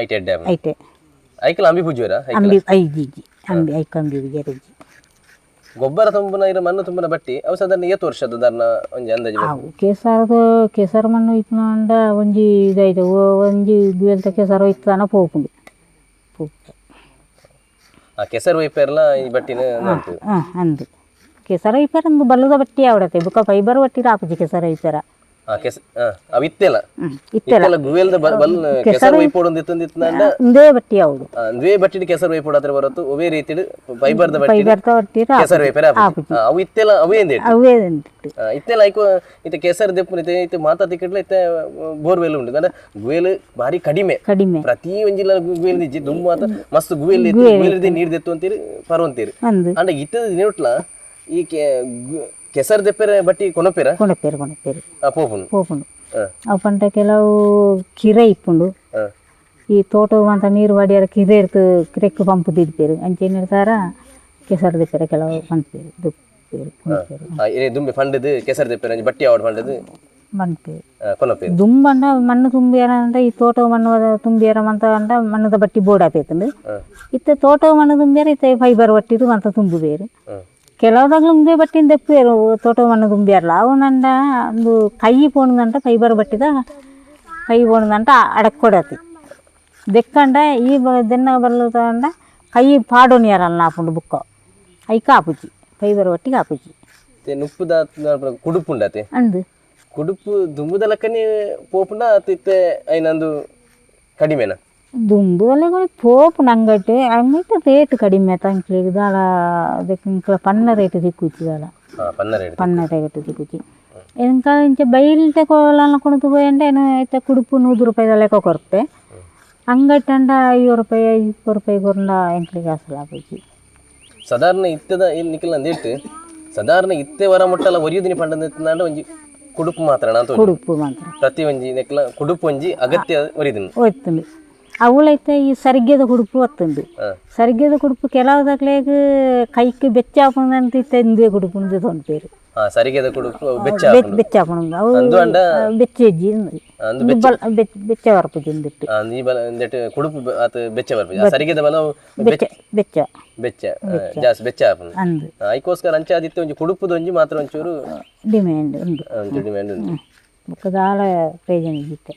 ಐಟ್ ಎಡ್ಡೆ. ಐಟೆ. ಐಕಲ ಅಂಬಿ ಪೂಜುವರಾ? ಅಂಬಿ ಐಜಿ ಇಜ್ಜಿ, ಅಂಬಿ ಐಕ್ ಅಂಬಿ ಪೂಜೆ. ಗೊಬ್ಬರ ತುಂಬುನ ಇರೋ ಮಣ್ಣು ತುಂಬುನ ಬಟ್ಟಿ ಅವು ಸಾಧಾರಣ ಏತ್ ವರ್ಷದ ದಾರನ ಒಂಜಿ ಅಂದಾಜು ಬರ್ತದೆ? ಅವು ಕೇಸರದ ಕೇಸರ ಮಣ್ಣು ಇಪ್ಪುನಂಡ ಒಂಜಿ ಇದಾಯ್ತು, ಒಂಜಿ ಗುವೆಲ್ತ ಕೇಸರ ಇತ್ತಾನ ಪೋಪುಂಡು ಪೋಪು. ಆ ಕೆಸರು ವೈಪೇರ್ಲ ಈ ಬಟ್ಟಿನ ನೋಡ್ತೀವಿ. ಹಾಂ, ಅಂದು ಕೆಸರ ಇಪ್ಪರ ಒಂದು ಬಲ್ಲದ ಬಟ್ಟಿ ಆವಡತೆ ಬುಕ್ಕ ಫೈಬರ್ ಬಟ್ಟಿ ಆಪುಜಿ ಕೆಸರ ಇಪ್ಪರ. ಆ ಕೆಸ ಅವು ಇತ್ತೆಲ್ಲ. ಇತ್ತೆಲ್ಲ. ಇತ್ತೆಲ್ಲ ಗುವೆಲ್ದ ಬಲ್ ಕೆಸರು ವೈಪೋಡು ಇತ್ತಂದಿತ್ತಂಡ. ಒಂದೇ ಬಟ್ಟಿ ಆವಡು. ಒಂದೇ ಬಟ್ಟಿಡ್ ಕೆಸರು ವೈಪೋಡು ಹತ್ರ ಬರತ್ತು, ಒವೇ ರೀತಿಡ್ ಫೈಬರ್ದ ಬಟ್ಟಿ ಫೈಬರ್ದ ಬಟ್ಟಿ. ಕೆಸರು ವೈಪೇರ ಆಪುಜಿ. ಅವು ಇತ್ತೆಲ್ಲ ಅವೇ ಎಂದೇಟ್. ಅವೇ ಉಂಟು. ಇತ್ತೆಲ್ಲ ಐಕೋ ಇತ್ತೆ ಕೆಸರು ದೆಪ್ಪುನ ಇತ್ತೆ ಇತ್ತೆ ಮಾತಾ ತಿಕ್ಕಟ್ಲ ಇತ್ತೆ ಬೋರ್ವೆಲ್ ಉಂಟು. ಅಂದ್ರೆ ಗುವೆಲ್ ಭಾರಿ ಕಡಿಮೆ. ಕಡಿಮೆ. ಪ್ರತಿ ಒಂಜಿಲ್ಲ ಗುವೆಲ್ ಇಜ್ಜಿ, ದುಮ್ಮು ಮಾತ ಮಸ್ತ್ ಗುವೆಲ್ ಇತ್ತು, ಗುವೆಲ್ ಇದ್ದೆ ನೀರು ದೆತ್ತು ಅಂತೀರಿ ಪರ್ವಂತೀರಿ. ಅಂದು. ಅಂಡ ಇತ್ತದ ದಿನೊಟ್ಲ ಈ ಕೆಸರು ದೆಪ್ಪೆರೆ ಬಟ್ಟಿ ಕೊನಪೆರ. ಕೊಣಪೇರು ಕೊಣಪೇರು. ಪೋಪುಂಡು. ಪೋಪುಂಡು. ಅವು ಪಂಡ ಕೆಲವು ಕಿರೆ ಇಪ್ಪುಂಡು. ಈ ತೋಟ ಮಾತ ನೀರು ವಾಡಿಯರ ಕಿರೆ ಇರ್ತು, ಕಿರೆಕ್ಕು ಪಂಪ್ ದಿಡ್ಪೇರು ಅಂಚೆ ತಾರ ಕೆಸರು ದೆಪ್ಪೆರೆ ಕೆಲವು ಪಂಪೇರು ದುಪ್ಪೇರು ಕೊಣಪೇರು. ಏ ದುಂಬೆ ಫಂಡದು ಕೆಸರು ದೆಪ್ಪೆರೆ ಒಂಜಿ ಬಟ್ಟಿ ಆವಡ್ ಫಂಡದು. ಮನ್ಪೇರು. ಕೊನಪೇರು. ದುಂಬಂಡ ಮಣ್ಣು ತುಂಬಿಯರ ಅಂದ್ರೆ ಈ ತೋಟ ಮಣ್ಣು ತುಂಬಿಯರ ಮಂತ ಅಂಡ ಮಣ್ಣದ ಬಟ್ಟಿ ಬೋರ್ಡ್ ಆಪೇತಂಡು. ಇತ್ತೆ ತೋಟ ಮಣ್ಣು ತುಂಬಿಯರ ಇತ್ತೆ ಫೈಬರ್ ಬಟ್ಟಿದು ಮಂತ ತುಂಬುಬೇರು. ಕೆಲವುದಾಗ್ಲು ಉಂದೇ ಬಟ್ಟಿನ ದೆಪ್ಪುವೇರು ತೋಟ ಮಣ್ಣು ತುಂಬಿಯರಲ್ಲ ಅವು ನಂಡ ಒಂದು ಕೈ ಪೋಣದಂಟ ಫೈಬರ್ ಬಟ್ಟಿದ ಕೈ ಪೋಣದಂಟ ಅಡಕ್ಕೊಡತಿ ದೆಕ್ಕಂಡ ಈ ದೆನ್ನ ಬಲ್ಲದಂಡ ಕೈ ಪಾಡೋನಿಯರಲ್ಲ ನಾಪುಂಡು ಬುಕ್ಕ ಐಕ ಆಪುಜಿ ಫೈಬರ್ ಬಟ್ಟಿಗೆ ಆಪುಜಿ. ಇತ್ತೆ ನುಪ್ಪುದ ಕುಡುಪು ಉಂಡತೆ. ಅಂದು. ಕುಡುಪು ದುಂಬುದ ಲೆಕ್ಕನೆ ಪೋಪುಂಡ ಅತ್ ಇತ್ತೆ ಐನಂದು ಕಡಿಮೆನ? ದುಂಬುದಲ್ಲ ಪೋಪುಂಡು ಅಂಗಟ್ಟು ಅಂಗಟ್ಟು ರೇಟ್ ಕಡಿಮೆ ತಂಕ್ಲಿಗೆ ದಾಲ ಅದಕ್ಕೆ ಇಂಕ್ಲ ಪನ್ನ ರೇಟ್ ತಿಕ್ಕುಚಿ ದಾಲ. ಪನ್ನ ರೇಟ್. ಪನ್ನ ರೇಟ್ ತಿಕ್ಕುಚಿ. ಎಂಕ ಇಂಚ ಬೈಲ್ತೆ ಕೋಲನ ಕೊಣತು ಪೋಯಂಡ ಏನು ಇತ್ತೆ ಕುಡುಪು 100 ರೂಪಾಯಿದ ಲೆಕ್ಕ ಕೊರ್ತೆ ಅಂಗಟ್ಟಂಡ 50 ರೂಪಾಯಿ 20 ರೂಪಾಯಿ ಕೊರಂಡ ಎಂಕ್ಲಿಗೆ ಅಸಲು ಆಪುಜಿ. ಸಾಧಾರಣ ಇತ್ತದ ಇಲ್ಲಿ ನಿಖಲ್ ಅಂದಿಟ್ಟು ಸಾಧಾರಣ ಇತ್ತೆ ವರ ಮುಟ್ಟಲ ಒರಿಯುದಿನಿ ಪಂಡಂದ ಒಂಜಿ ಕುಡುಪು ಮಾತ್ರ ನಾ ತೋಜುಂಡು. ಕುಡುಪು ಮಾತ್ರ. ಪ್ರತಿ ಒಂಜಿ ನೆಕ್ಲ ಕುಡುಪು ಒಂಜಿ ಅಗತ್ಯ ಒರಿದಿನಿ. ಒತ್ತುಂಡು ಅವಳೈತೆ ಈ ಸರಿಗೆದ ಕುಡುಪು ಒತ್ತುಂಡು. ಸರಿಗೆದ ಕುಡುಪು ಕೆಲವುದಕ್ಲೆಗ್ ಕೈಕ್ ಬೆಚ್ಚ ಆಪುಂಡು ಇತ್ತೆ ಇಂದುವೆ ಕುಡುಪು ಉಂದು ತೊಂಪೇರು. ಸರಿಗೆದ ಕುಡುಪು ಅವು ಬೆಚ್ಚ ಆಪುಂಡು. ಬೆಚ್ಚ ಆಪುಂಡು ಅವು. ಅಂದು ಅಂಡ ಬೆಚ್ಚ ಇಜ್ಜಿ ಅಂದು. ಉಂದು ಬೆಚ್ಚ ಬರ್ಪುಜಿ ಉಂದಿಟ್ಟು. ಈ ಬಲ ಇಂದೆಟ್ ಕುಡುಪು ಆತ್ ಬೆಚ್ಚ ಬರ್ಪುಜಿ. ಆ ಸರಿಗೆದ ಬಲ ಅವು ಬೆಚ್ಚ ಬೆಚ್ಚ. ಬೆಚ್ಚ ಜಾಸ್ತಿ ಬೆಚ್ಚ ಆಪುಂಡು. ಅಂದು. ಐಕೋಸ್ಕರ ಅಂಚಾದಿತ್ತೆ ಒಂಜಿ ಕುಡುಪುದ ಒಂಜಿ ಮಾತ್ರ ಒಂಚೂರು ಡಿಮ್ಯಾಂಡ್ ಉಂಡು. ಒಂಚೂರು ಡಿಮ್ಯಾಂಡ್ ಉಂಡು. ಬೊಕ್ಕ ದಾಲ ಪ್ರಯೋಜನ ಇಜ್ಜಿತ್ತೆ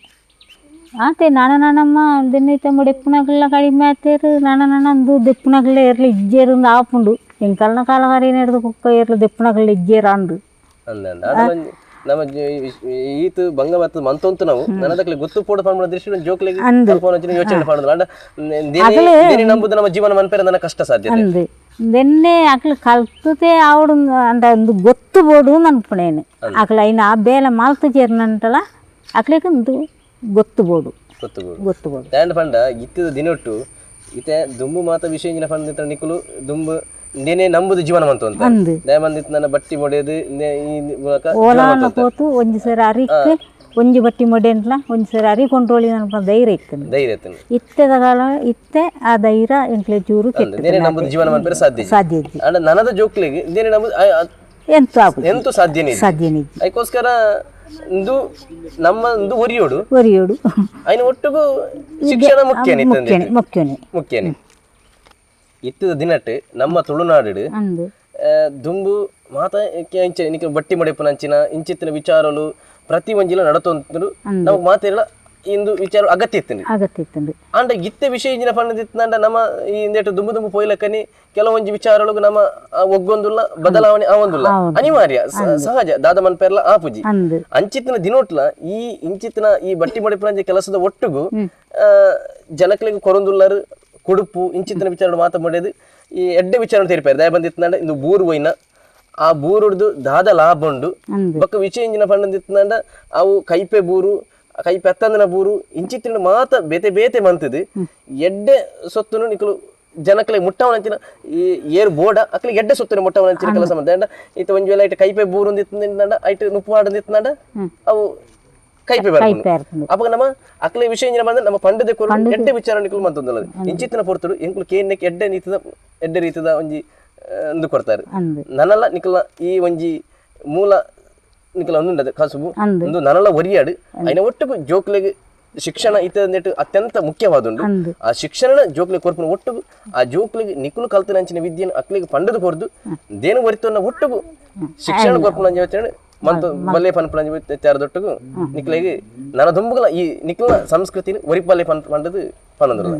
ಆತೆ ನಾನ ನಾನಮ್ಮ ದಿನ ಮುಡೆಪ್ಪುನಗಲ್ಲ ಕಡಿಮೆ ಆತೇರು ನಾನ ನಾನ ಅಂದು ದೆಪ್ಪುನಗಲ್ಲ ಏರ್ಲ ಇಜ್ಜೇರು ಅಂದು ಆಪುಂಡು ಎಂಕಲ್ನ ಕಾಲಗಾರಿ ಹಿಡ್ದು ಕುಕ್ಕ ಏರ್ಲ ದೆಪ್ಪುನಗಲ್ಲ ಇಜ್ಜೇರು ಅಂದು. ಅಂದ ಅಂದ ಆಂಡ ಒಂಜಿ ನಮ್ಮ ಈತ್ ಬಂಗ ಬತ್ತದ ಮಂತೊಂತು ನಾವು ನನದಕ್ಲೆ ಗೊತ್ತು ಪೋಡು ಪನ್ಪುನ ದೃಷ್ಟಿ ಒಂಜಿ ಜೋಕ್ಲೆಗ್ ಅಂದು. ಕಲ್ಪವನ ಒಂಚಿನ ಯೋಚನೆ ಪಾಡುದು. ಆಂಡ ದೇನೆ ನಂಬುದು ನಮ್ಮ ಜೀವನ ಮನ್ಪೆರೆ ನನ್ನ ಕಷ್ಟ ಸಾಧ್ಯತೆ. ಅಂದು ದೆನ್ನೆ ಅಕ್ಲು ಕಲ್ತತೆ ಆವಡು ಅಂಡ ಒಂದು ಗೊತ್ತು ಬೋಡು ಅನ್ಪುಣೇನು ಅಕ್ಲು ಐನ ಆ ಬೇಲೆ ಮಾಲ್ತು ചേರ್ನಂಟಲ ಅಕ್ಲೆಗ್ ಒಂದು ಗೊತ್ತು ಬೋಡು. ಗೊತ್ತು ಬೋಡು. ಗೊತ್ತು ಬೋಡು. ದಾಂಡ ಪಂಡ ಇತ್ತದ ದಿನೊಟ್ಟು ಇತ್ತೆ ದುಂಬು ಮಾತ ವಿಷಯ ಇಂಜಿನ ಪಂಡ ನಿಕುಲು ದುಂಬು ಇಂದೇನೆ ನಂಬುದು ಜೀವನ ಮಂತು ಅಂತ ಅಂದು. ದಯಮಂದಿತ್ತು ನನ್ನ ಬಟ್ಟಿ ಮೊಡೆದು ಇಂದೇ ಈ ಮೂಲಕ ಜೀವನ ಓಲಾನ ಮಂತು. ಪೋತು ಒಂಜಿ ಸರಿ ಅರಿಕ್ ಒಂಜಿ ಬಟ್ಟಿ ಮೊಡೆಂಟ್ಲ ಒಂಜಿ ಸರಿ ಅರಿ ಕೊಂಡ್ರೋಳಿ ಅನ್ಪ ಧೈರ್ಯ ಇತ್ತು. ಧೈರ್ಯ ಇತ್ತು. ಇತ್ತೆದ ಕಾಲ ಇತ್ತೆ ಆ ಧೈರ್ಯ ಎಂಕ್ಲೆ ಚೂರು ಕೆಟ್ಟು. ಇಂದೇನೆ ನಂಬುದು ಜೀವನ ಮನ್ಪೆರೆ ಸಾಧ್ಯ ಇಜ್ಜಿ. ಸಾಧ್ಯ ಇಜ್ಜಿ. ಆಂಡ ನನದ ಜೋಕ್ಲೆಗ್ ಇಂದೇನೆ ನಂಬುದು ಎಂತ ಆಪುಜಿ. ಎಂತು ಸಾಧ್ಯನೇ ಇಜ್ಜಿ. ಸಾಧ್ಯನೇ ಇಜ್ಜಿ. ಅದಕ್ಕೋಸ್ಕರ ಇಂದು ನಮ್ಮ ಇಂದು ಒರಿಯೋಡು. ಒರಿಯೋಡು. ಅಯ್ನ ಒಟ್ಟುಗು ಶಿಕ್ಷಣ ಮುಖ್ಯನೇ. ಮುಖ್ಯನೇ ಮುಖ್ಯನೇ. ಮುಖ್ಯನೇ. ಇತ್ತದ ದಿನಟ್ ನಮ್ಮ ತುಳುನಾಡು ಅಂದು. ದುಂಬು ಮಾತ ಇಂಚ ನಿಕ ಬಟ್ಟಿ ಮಡೆಪುನ ಅಂಚಿನ ಇಂಚಿತ್ತಿನ ವಿಚಾರಲು ಪ್ರತಿ ಒಂಜಿಲ ನಡತೊಂತು ನಮಕ್ ಮಾತೆಲ್ಲ ಇಂದು ವಿಚಾರ ಅಗತ್ಯ ಇತ್ತು. ಅಗತ್ಯ ಇತ್ತುಂಡು. ಆಂಡ ಇತ್ತೆ ವಿಷಯ ಇಂಜಿನ ಪಂಡದಿತ್ತಂಡ ನಮ್ಮ ಈ ಇಂದೆಟ್ ದುಂಬು ದುಂಬು ಪೋಯ್ಲಕ್ಕನಿ ಕೆಲವೊಂಜಿ ವಿಚಾರಗಳು ನಮ್ಮ ಒಗ್ಗೊಂದುಲ್ಲ ಬದಲಾವಣೆ ಆವೊಂದುಲ್ಲ ಅನಿವಾರ್ಯ ಸಹಜ ದಾದ ಮನ್ಪೆರ್ಲ ಆಪುಜಿ. ಅಂದು. ಅಂಚಿತ್ತಿನ ದಿನೋಟ್ಲ ಈ ಇಂಚಿತ್ತಿನ ಈ ಬಟ್ಟಿ ಮಡಿಪುನ ಕೆಲಸದ ಒಟ್ಟುಗು ಜನಕ್ಲೆಗ್ ಕೊರೊಂದುಲ್ಲರು ಕುಡುಪು ಇಂಚಿತ್ತಿನ ವಿಚಾರ ಮಾತ ಮಾಡೇದು ಈ ಎಡ್ಡೆ ವಿಚಾರ ತೀರ್ಪಾರು ದಯ ಬಂದಿತ್ತಂಡ ಇಂದು ಬೂರು ಒಯ್ನ ಆ ಬೂರುಡ್ದು ದಾದ ಲಾಭ ಉಂಡು. ಅಂದು. ಬೊಕ್ಕ ವಿಷಯ ಇಂಜಿನ ಪಂಡದಿತ್ತಂಡ ಅವು ಕೈಪೆ ಬೂರು ಕೈಪೆ ಅತ್ತಂದನ ಬೂರು ಇಂಚಿತ್ತಿನ ಮಾತ ಬೇತೆ ಬೇತೆ ಮಂತದು ಎಡ್ಡೆ ಸೊತ್ತುನು ನಿಕುಲು ಜನಕ್ಲೆ ಮುಟ್ಟವನಂಚಿನ ಈ ಏರು ಬೋಡ ಅಕ್ಲೆ ಎಡ್ಡೆ ಸೊತ್ತುನ ಮುಟ್ಟವನಂಚಿನ ಕೆಲಸ ಮಂತೆ. ಅಂಡ ಇತ್ತ ಒಂಜಿ ವೇಳೆ ಐಟ್ ಕೈಪೆ ಬೂರು ಅಂದಿತ್ತಂಡ ಐಟ್ ನುಪ್ಪು ವಾಡಂದಿತ್ತಂಡ ಅವು ಕೈಪೆ ಬರ್ಪುಂಡು. ಕೈಪೆ ಬರ್ಪುಂಡು. ಅಪಗ ನಮ್ಮ ಅಕ್ಲೆ ವಿಷಯ ಇಂಚಿನ ಬಂದ ನಮ್ಮ ಪಂಡದೆ ಕೊರು ಎಡ್ಡೆ ವಿಚಾರ ನಿಕುಲು ಮಂತೊಂದುಲ್ಲ. ಇಂಚಿತ್ತಿನ ಪೊರ್ತುಡು ಎಂಕುಲು ಕೇನ್ನೆಕ್ ಎಡ್ಡೆ ರೀತಿದ ಎಡ್ಡೆ ರೀತಿದ ಒಂಜಿ ಉಂದು ಕೊರ್ತಾರೆ. ಅಂದ್. ನನಲ ನಿಕುಲ ಈ ಒಂಜಿ ಮೂಲ ನಿಕುಲ ಉಂದುಂಡದು ಕಸುಬು. ಅಂದ್. ಉಂದು ನನಲ ಒರಿಯಾಡು ಐನ ಒಟ್ಟುಗು ಜೋಕ್ಲೆಗ್ ಶಿಕ್ಷಣ ಇತ್ತಂದೆಟ್ ಅತ್ಯಂತ ಮುಖ್ಯವಾದುಂಡು. ಅಂದ್. ಆ ಶಿಕ್ಷಣ ಜೋಕ್ಲೆಗ್ ಕೊರ್ಪುನ ಒಟ್ಟುಗು ಆ ಜೋಕ್ಲೆಗ್ ನಿಕುಲು ಕಲ್ತಿನಂಚಿನ ವಿದ್ಯೆನ್ ಅಕ್ಲೆಗ್ ಪಂಡದು ಕೊರ್ದು ದೇನು ಒರಿತೊನ್ನ ಒಟ್ಟುಗು ಶಿಕ್ಷಣ ಕೊರ್ಪುನ ಯೋಚನೆ ಮಂತು ಬಲ್ಲೆ ಪನ್ಪುನ ವಿಚಾರದೊಟ್ಟುಗು ನಿಕ್ಲೆಗ್ ನನ ದುಂಬುಗಲ ಈ ನಿಕ್ಲ ಸಂಸ್ಕೃತಿನ ಒರಿಪಲ್ಲೆ ಪನ್ ಪಂಡದು ಪನೊಂದುಲ್ಲ.